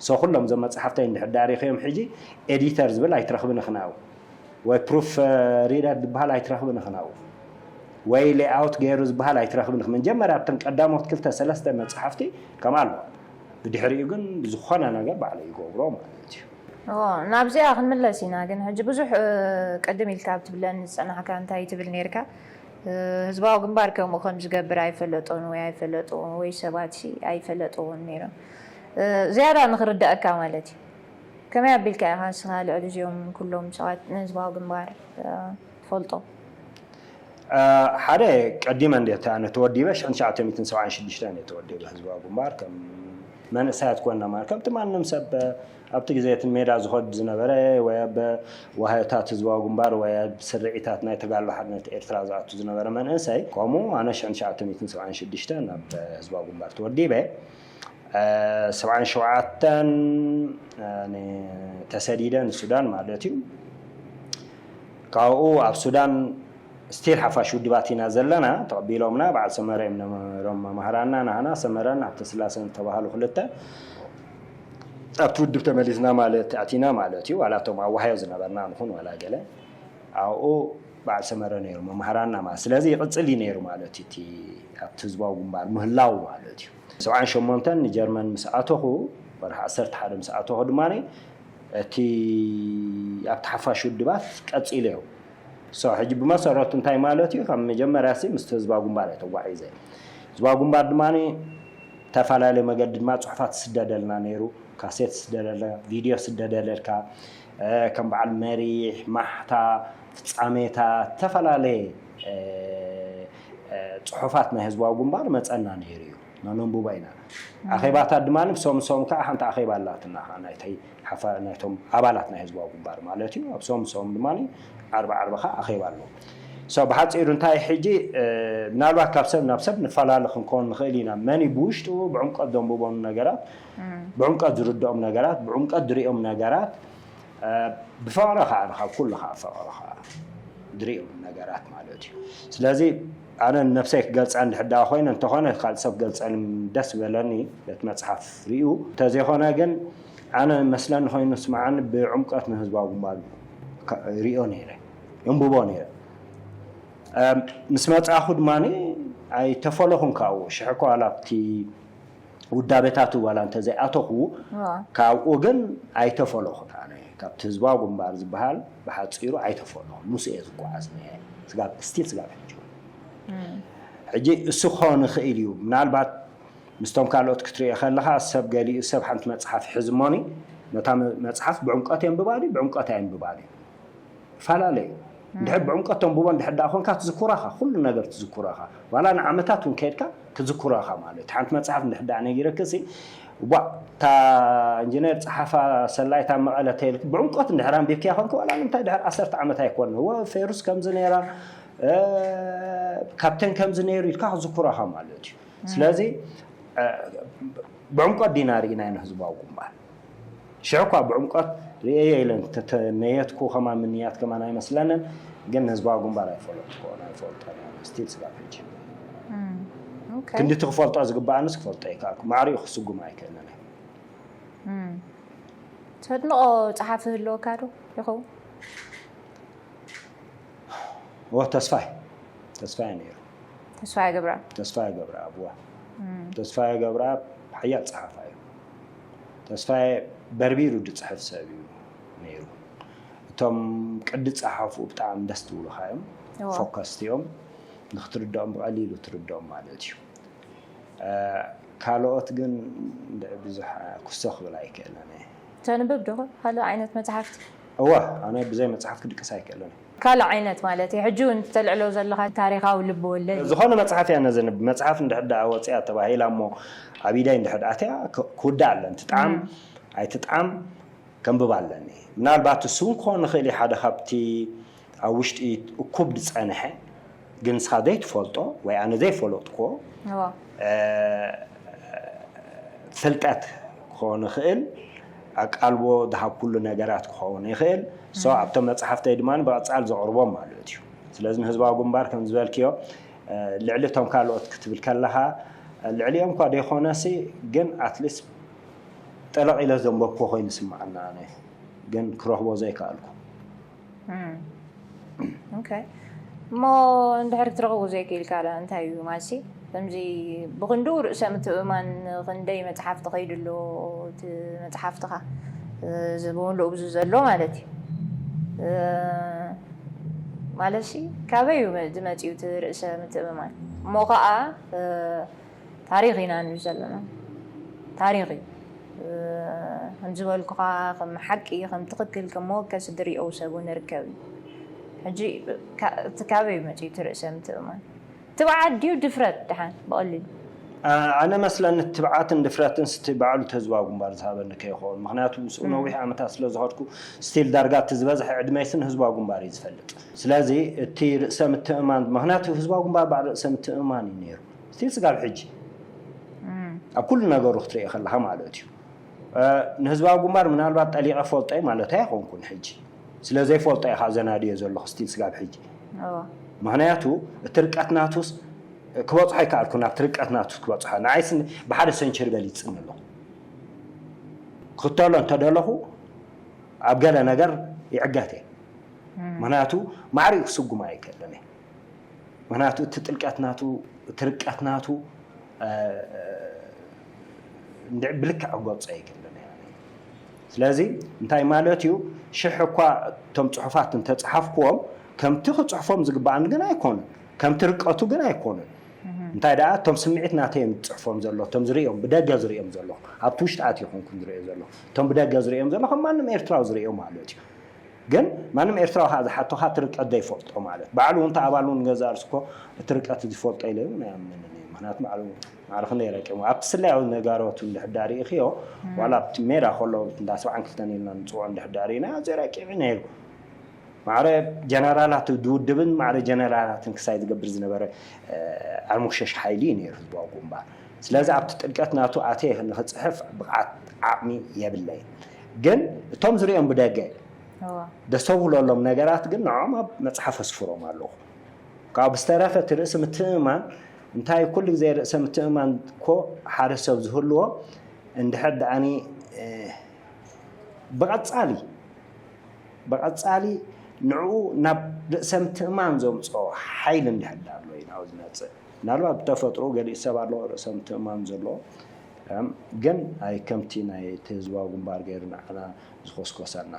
ሶ ኩሎም እዞም መፅሓፍተይ እንድሕር ዳሪኽዮም ሕጂ ኤዲተር ዝብል ኣይትረኽብን ኢኽናው ወይ ፕሩፍ ሪደር ዝበሃል ኣይትረኽብን ኢኽናው ወይ ሌኣውት ገይሩ ዝበሃል ኣይትረኽብን ኢኽ መጀመርያ ኣብተን ቀዳሞት ክልተ ሰለስተ መፅሓፍቲ ከም ኣለዋ ብድሕሪኡ ግን ዝኾነ ነገር ባዕሉ ይገብሮ ማለት እዩ ናብዚኣ ክንምለስ ኢና ግን ሕጂ ብዙሕ ቅድም ኢልካ ኣብ ትብለኒ ዝፀናሕካ እንታይ ትብል ነርካ ህዝባዊ ግንባር ከምኡ ከም ዝገብር ኣይፈለጦን ወይ ኣይፈለጥዎ ወይ ሰባት ኣይፈለጥዎን ነይሮም ዝያዳ ንክርዳእካ ማለት እዩ ከመይ ኣቢልካ ኢኻ ንስኻ ልዕሊ እዚኦም ኩሎም ሰባት ንህዝባዊ ግንባር ትፈልጦ ሓደ ቀዲመ እንዴት ኣነ ተወዲበ ሽሕን ትሽዓተ ሚእትን ሰብዓን ሽዱሽተን እየ ተወዲበ ህዝባዊ ግንባር ከም መንእሰያት ኮና ማለት ከምቲ ማንም ሰብ ኣብቲ ግዜ እቲ ሜዳ ዝኸድ ዝነበረ ወይ ኣብ ዋህዮታት ህዝባዊ ግንባር ወይ ኣብ ስርዒታት ናይ ተጋድሎ ሓርነት ኤርትራ ዝኣቱ ዝነበረ መንእሰይ ከምኡ ኣነ ሽሕን ትሽዓተ ሚእትን ሰብዓን ሽዱሽተ ናብ ህዝባዊ ግንባር ተወዲበ ሰብዓን ሸውዓተን ተሰዲደ ንሱዳን ማለት እዩ ካብኡ ኣብ ሱዳን ስቲል ሓፋሽ ውድባት ኢና ዘለና ተቐቢሎምና በዓል ሰመረ እዮም ነሮም መማህራና ናህና ሰመረን ኣብተ ስላሰን ዝተባሃሉ ክልተ ኣብቲ ውድብ ተመሊስና ማለት ኣቲና ማለት እዩ ዋላ እቶም ኣብ ዋሃዮ ዝነበርና ንኹን ዋላ ገለ ኣብኡ በዓል ሰመረ ነይሩ መምሃራና ማለት። ስለዚ ይቕጽል እዩ ነይሩ ማለት እዩ፣ እቲ ኣብቲ ህዝባዊ ግንባር ምህላው ማለት እዩ። ሰብዓን ሸሞንተን ንጀርመን ምስ ኣተኹ፣ ወርሒ ዓሰርተ ሓደ ምስ ኣተኹ ድማ እቲ ኣብቲ ሓፋሽ ውድባት ቀጺሉ እዩ። So፣ ሕጂ ብመሰረቱ እንታይ ማለት እዩ? ካብ መጀመርያ ሲ ምስቲ ህዝባዊ ግንባር እየ ተጓዒዘ። ህዝባዊ ግንባር ድማ ተፈላለየ መገዲ ድማ ጽሑፋት ይስደደልና ነይሩ፣ ካሴት ይስደደልና፣ ቪድዮ ይስደደለልካ፣ እ፣ ከም በዓል መሪሕ፣ ማሕታ፣ ፍጻሜታት፣ ዝተፈላለየ፣ እ፣ እ፣ ጽሑፋት ናይ ህዝባዊ ግንባር መጸና ነይሩ እዩ። ነንብቦ ኢና። ኣኼባታት ድማ ብሶም ሶም ከዓ ሓንቲ ኣኼባ ኣላትና፣ ናይተይ ሓፋ-፣ ናይቶም ኣባላት ናይ ህዝባዊ ግንባር ማለት እዩ። ኣብ ሶም ሶም ድማ ዓርቢ ዓርቢ ከዓ ኣኼባ ኣሎ። So፣ ብሓጺሩ እንታይ ሕጂ፣ እ፣ ምናልባት ካብ ሰብ ናብ ሰብ ንፈላለ ክንከውን ንኽእል ኢና። መን እዩ ብውሽጡ ብዕምቀት ዘንብቦም ነገራት፣ ብዕምቀት ዝርድኦም ነገራት፣ ብዕምቀት ዝሪኦም ነገራት፣ እ፣ ብፍቕሪ ከዓ፣ ካብ ኩሉ ከዓ ፍቕሪ ከዓ ዝሪኦም ነገራት ማለት እዩ። ስለዚ ኣነ ነብሰይ ክገልጻ እንድሕር ደኣ ኮይነ፣ እንተኾነ ካልእ ሰብ ክገልጸኒ ደስ በለኒ፣ ነቲ መጽሓፍ ሪኡ። እንተዘይኮነ ግን ኣነ መስለኒ ኮይኑ ስምዓኒ ብዕምቀት ንህዝባዊ ግንባር ካ-፣ ሪኦ ነይረ፣ የንብቦ ነይረ። እ፣ ምስ መጻእኹ ድማ ኣይተፈለኹን ካብኡ። ሽሕ እኳ ዋላ ኣብቲ ውዳቤታቱ ዋላ እንተዘይኣተኹ፣ እዋ። ካብኡ ግን ኣይተፈለኹን ኣነ። ካብቲ ህዝባዊ ግንባር ዝበሃል ብሓጺሩ ኣይተፈለኹን። ምስኡ እየ ዝጓዓዝ ነይረ። ስጋብ፣ ስቲል ስጋብ ሕጂ እውን። እም። ሕጂ እሱ ክኸውን ይኽእል እዩ። ምናልባት ምስቶም ካልኦት ክትሪኦ ከለኻ፣ ሰብ ገሊኡ ሰብ ሓንቲ መጽሓፍ ይሕዝ እሞኒ፣ ነታ መ-፣ መጽሓፍ ብዕምቀት የንብባ ድዩ፣ ብዕምቀት ኣየንብባ ድዩ? ይፈላለ እዩ። እንድሕር ብዕምቀት ተንብቦ እንድሕር ደኣ ኮንካ ትዝክሮ ኢኻ፣ ኩሉ ነገር ትዝክሮ ኢኻ። ዋላ ንዓመታት እውን ከይድካ ትዝክሮ ኢኻ ማለት እዩ። ሓንቲ መጽሓፍ እንድሕር ደኣ ነጊረክሲ፣ ዋእ፣ እታ ኢንጂነር ጸሓፋ ሰላይት ኣብ መቐለ ተይልክ ብዕምቀት እንድሕር ኣንቢብክያ ኮንክ፣ ዋላ ንምንታይ ድሕር ዓሰርተ ዓመት ኣይኮነ፣ ወ፣ ፌሩስ ከምዚ ነይራ፣ እ፣ ካፕቴን ከምዚ ነይሩ ኢልካ ክትዝክሮ ኢኻ ማለት እዩ። ስለዚ፣ እ፣ ብዕምቀት ዲና ርኢናዮ ንህዝባዊ ግንባር። ሽዑ እኳ ብዕምቀት ርእየዮ ኢለ እንተተነየትኩ ከማን ምንያት ከማን ኣይመስለንን፣ ግን ንህዝባዊ ግንባር ኣይፈለጥኩዎን፣ ኣይፈልጦን እየ ስቲል ስጋብ ሕጂ። እም፣ ኦኬ። ክንዲ እቲ ክፈልጦ ዝግበኣንስ ክፈልጦ ኣይከኣልኩ። ማዕሪኡ ክስጉም ኣይክእልን እየ። እም። ተድንቖ ጸሓፊ ህልወካ ዶ ይኸውን? እወ፣ ተስፋይ። ተስፋይ ነይሩ። ተስፋይ ገብረኣብ። ተስፋይ ገብረኣብ፣ እወ። እም። ተስፋይ ገብረኣብ ሓያል ጸሓፋይ እዩ። ተስፋይ በርቢሩ ዝጽሕፍ ሰብ እዩ ነይሩ። እቶም ቅዲ ጸሓፍኡ ብጣዕሚ ደስ ዝብሉኻ እዮም። እወ። ፎከስቲ እዮም። ንኽትርድኦም ብቐሊሉ ትርድኦም ማለት እዩ። እ፣ ካልኦት ግን እንድዒ ብዙሕ ክሶ ክብል ኣይክእልን እየ። ተንብብ ዶ ካልእ ዓይነት መጽሓፍቲ? እወ፣ ኣነ ብዘይ መጽሓፍ ክድቅስ ኣይክእልን እየ። ካልእ ዓይነት ማለት እዩ። ሕጂ እውን እተልዕሎ ዘለኻ ታሪኻዊ ልቢ ወለድ እዩ። ዝኾነ መጽሓፍ እያ ነዘንብ። መጽሓፍ እንድሕር ደኣ ወጺኣ ተባሂላ እሞ ኣብ ኢደይ እንድሕር ደኣ ኣትያ ክ-፣ ክውዳእ ኣለኒ። ትጥዓም እም። ኣይትጥዓም ከንብብ ኣለኒ። ምናልባት እሱ እውን ክኾን ይኽእል እዩ ሓደ ካብቲ ኣብ ውሽጢ እኩብ ዝጸንሐ፣ ግን ንስኻ ዘይትፈልጦ ወይ ኣነ ዘይፈለጥኩዎ፣ እዋ። እ፣ ፍልጠት ክኸውን ይኽእል፣ ኣቃልቦ ዝሃብኩሉ ነገራት ክኸውን ይኽእል። So፣ እም። ኣብቶም መጽሓፍተይ ድማ ብቐጻል ዘቕርቦም ማለት እዩ። ስለዚ ንህዝባዊ ግንባር ከም ዝበልክዮ፣ እ፣ ልዕሊ እቶም ካልኦት ክትብል ከለኻ፣ ልዕሊኦም እኳ ዘይኮነሲ፣ ግን ኣትሊስት ጠለቕ ኢለ ዘንበብኩዎ ኮይኑ ይስምዓኒ ኣነ። ግን ክረኽቦ ዘይከኣልኩ። እም። ኦኬ። እሞ እንድሕር ክትረኽቦ ዘይክኢልካ ለ እንታይ እዩ ማሲ? ከምዚ ብኽንድኡ ርእሰ ምትእምማን ክንደይ መጽሓፍ ተኸይዱ ኣሎ፣ እቲ መጽሓፍትኻ፣ እ፣ እዚ ብምሉእ ብዙ ዘሎ ማለት እዩ። እ፣ ማለትሲ ካበይ እዩ መ-፣ ዝመጽእ እቲ ርእሰ ምትእምማን? እሞ ኸኣ፣ እ፣ ታሪኽ ኢና ንብል ዘለና። ታሪኽ እዩ። እ፣ ከም ዝበልኩኻ፣ ከም ሓቂ፣ ከም ትኽክል፣ ከም መወከሲ ዝሪኦ ሰብ እውን ይርከብ እዩ። ሕጂ፣ ካ-፣ እቲ ካበይ እዩ መጺኡ እቲ ርእሰ ምትእምማን? ትብዓት ድዩ ድፍረት? ደሓን ብቐሊሉ። ኣ-፣ ኣነ መስለኒ ትብዓትን ድፍረትን ስቲ ባዕሉ እቲ ህዝባዊ ግንባር ዝሃበኒ ከይኸውን። ምኽንያቱ ምስኡ እም። ነዊሕ ዓመታት ስለ ዝኸድኩ፣ ስቲል ዳርጋ እቲ ዝበዝሐ ዕድመይሲ ንህዝባዊ ግንባር እዩ ዝፈልጥ። ስለዚ እቲ ርእሰ ምትእምማን፣ ምኽንያቱ ህዝባዊ ግንባር በዓል ርእሰ ምትእምማን እዩ ነይሩ። ስቲል ስጋብ ሕጂ። እም። ኣብ ኩሉ ነገሩ ክትርእዮ ከለኻ ማለት እዩ። እ፣ ንህዝባዊ ግንባር ምናልባት ጠሊቐ ፈልጦ እየ ማለት ኣይኮንኩን ሕጂ። ስለ ዘይፈልጦ እየ ከዓ ዘናድዮ ዘለኹ ስቲል ስጋብ ሕጂ። እዋ። ምኽንያቱ እቲ ርቀት ናቱስ ክበጽሖ ኣይከኣልኩን፣ ኣብቲ ርቀት ናቱስ ክበጽሖ። ንዓይስ ብሓደ ሰንቸሪ በሊጽኒ ኣለኹ። ክኽተሎ እንተደለኹ ኣብ ገለ ነገር ይዕገት እየ። ምክንያቱ ማዕሪኡ ክስጉም ኣይክእልን እየ። ምክንያቱ እቲ ጥልቀት ናቱ፣ እቲ ርቀት ናቱ፣ እ፣ እንድዒ ብልክዕ ክገልጾ ኣይክእልን እየ። ስለዚ እንታይ ማለት እዩ? ሽሕ እኳ እቶም ጽሑፋት እንተጸሓፍክዎም፣ ከምቲ ክጽሕፎም ዝግባኣኒ ግን ኣይኮኑን፣ ከምቲ ርቀቱ ግን ኣይኮኑን። እንታይ ደኣ እቶም ስምዒት ናተይ እዮም ዝጽሕፎም ዘሎ፣ እቶም ዝርእዮም፣ ብደገ ዝርእዮም ዘለኹ፣ ኣብቲ ውሽጢ ኣትየ ይኹንኩን ዝርእዮ ዘለኹ፣ እቶም ብደገ ዝርእዮም ዘለኹ ከም ማንም ኤርትራዊ ዝርእዮ ማለት እዩ። ግን ማንም ኤርትራዊ ከዓ ዝሓቶ ከዓ እቲ ርቀት ዘይፈልጦ ማለት ባዕሉ እውን ተኣባሉ ንገዛ ርእሱ እኮ እቲ ርቀት ዝፈልጦ ኢለ እውን ኣይኣምንን እየ። ምክንያቱ ባዕሉ ማዕረ ክንደይ ረቂሙ ኣብቲ ስለያዊ ነጋሮት እንድሕር ዳኣ ርኢኽዮ፣ ዋላ ኣብቲ ሜዳ ከሎ እንዳ ሰብዓን ክልተን ኢልና ንፅውዖ እንድሕር ዳኣ ርኢና ኣዝዩ ረቂቕ እዩ ነይሩ። ማዕረ ጀነራላት ውድብን ማዕረ ጀነራላትን ክሳይ ዝገብር ዝነበረ፣ እ፣ ዓርሞሸሽ ሓይሊ እዩ ነይሩ ህዝባዊ ግንባር። ስለዚ ኣብቲ ጥልቀት ናቱ ኣትየ ንክፅሕፍ ብቕዓት ዓቕሚ የብለይን። ግን እቶም ዝርእዮም ብደገ እዋ። ደስተብህለሎም ነገራት ግን ንዖም ኣብ መፅሓፍ ኣስፍሮም ኣለኹ። ካብ ዝተረፈ እቲ ርእሲ ምትእምማን እንታይ ኩሉ ግዜ ርእሰ ምትእምማን እኮ ሓደ ሰብ ዝህልዎ እንድሕር ደኣኒ፣ እ፣ ብቐጻሊ፣ ብቐጻሊ ንዕኡ ናብ ርእሰ ምትእምማን ዘምጽኦ ሓይሊ እንድሕር ደኣ ኣሎ እዩ ናብኡ ዝመጽእ። ምናልባት ብተፈጥሮ ገሊኡ ሰብ ኣሎ ርእሰ ምትእምማን ዘለዎ፣ እም፣ ግን ኣይ ከምቲ ናይ እቲ ህዝባዊ ግንባር ገይሩ ንዓና ዝኮስኮሰና።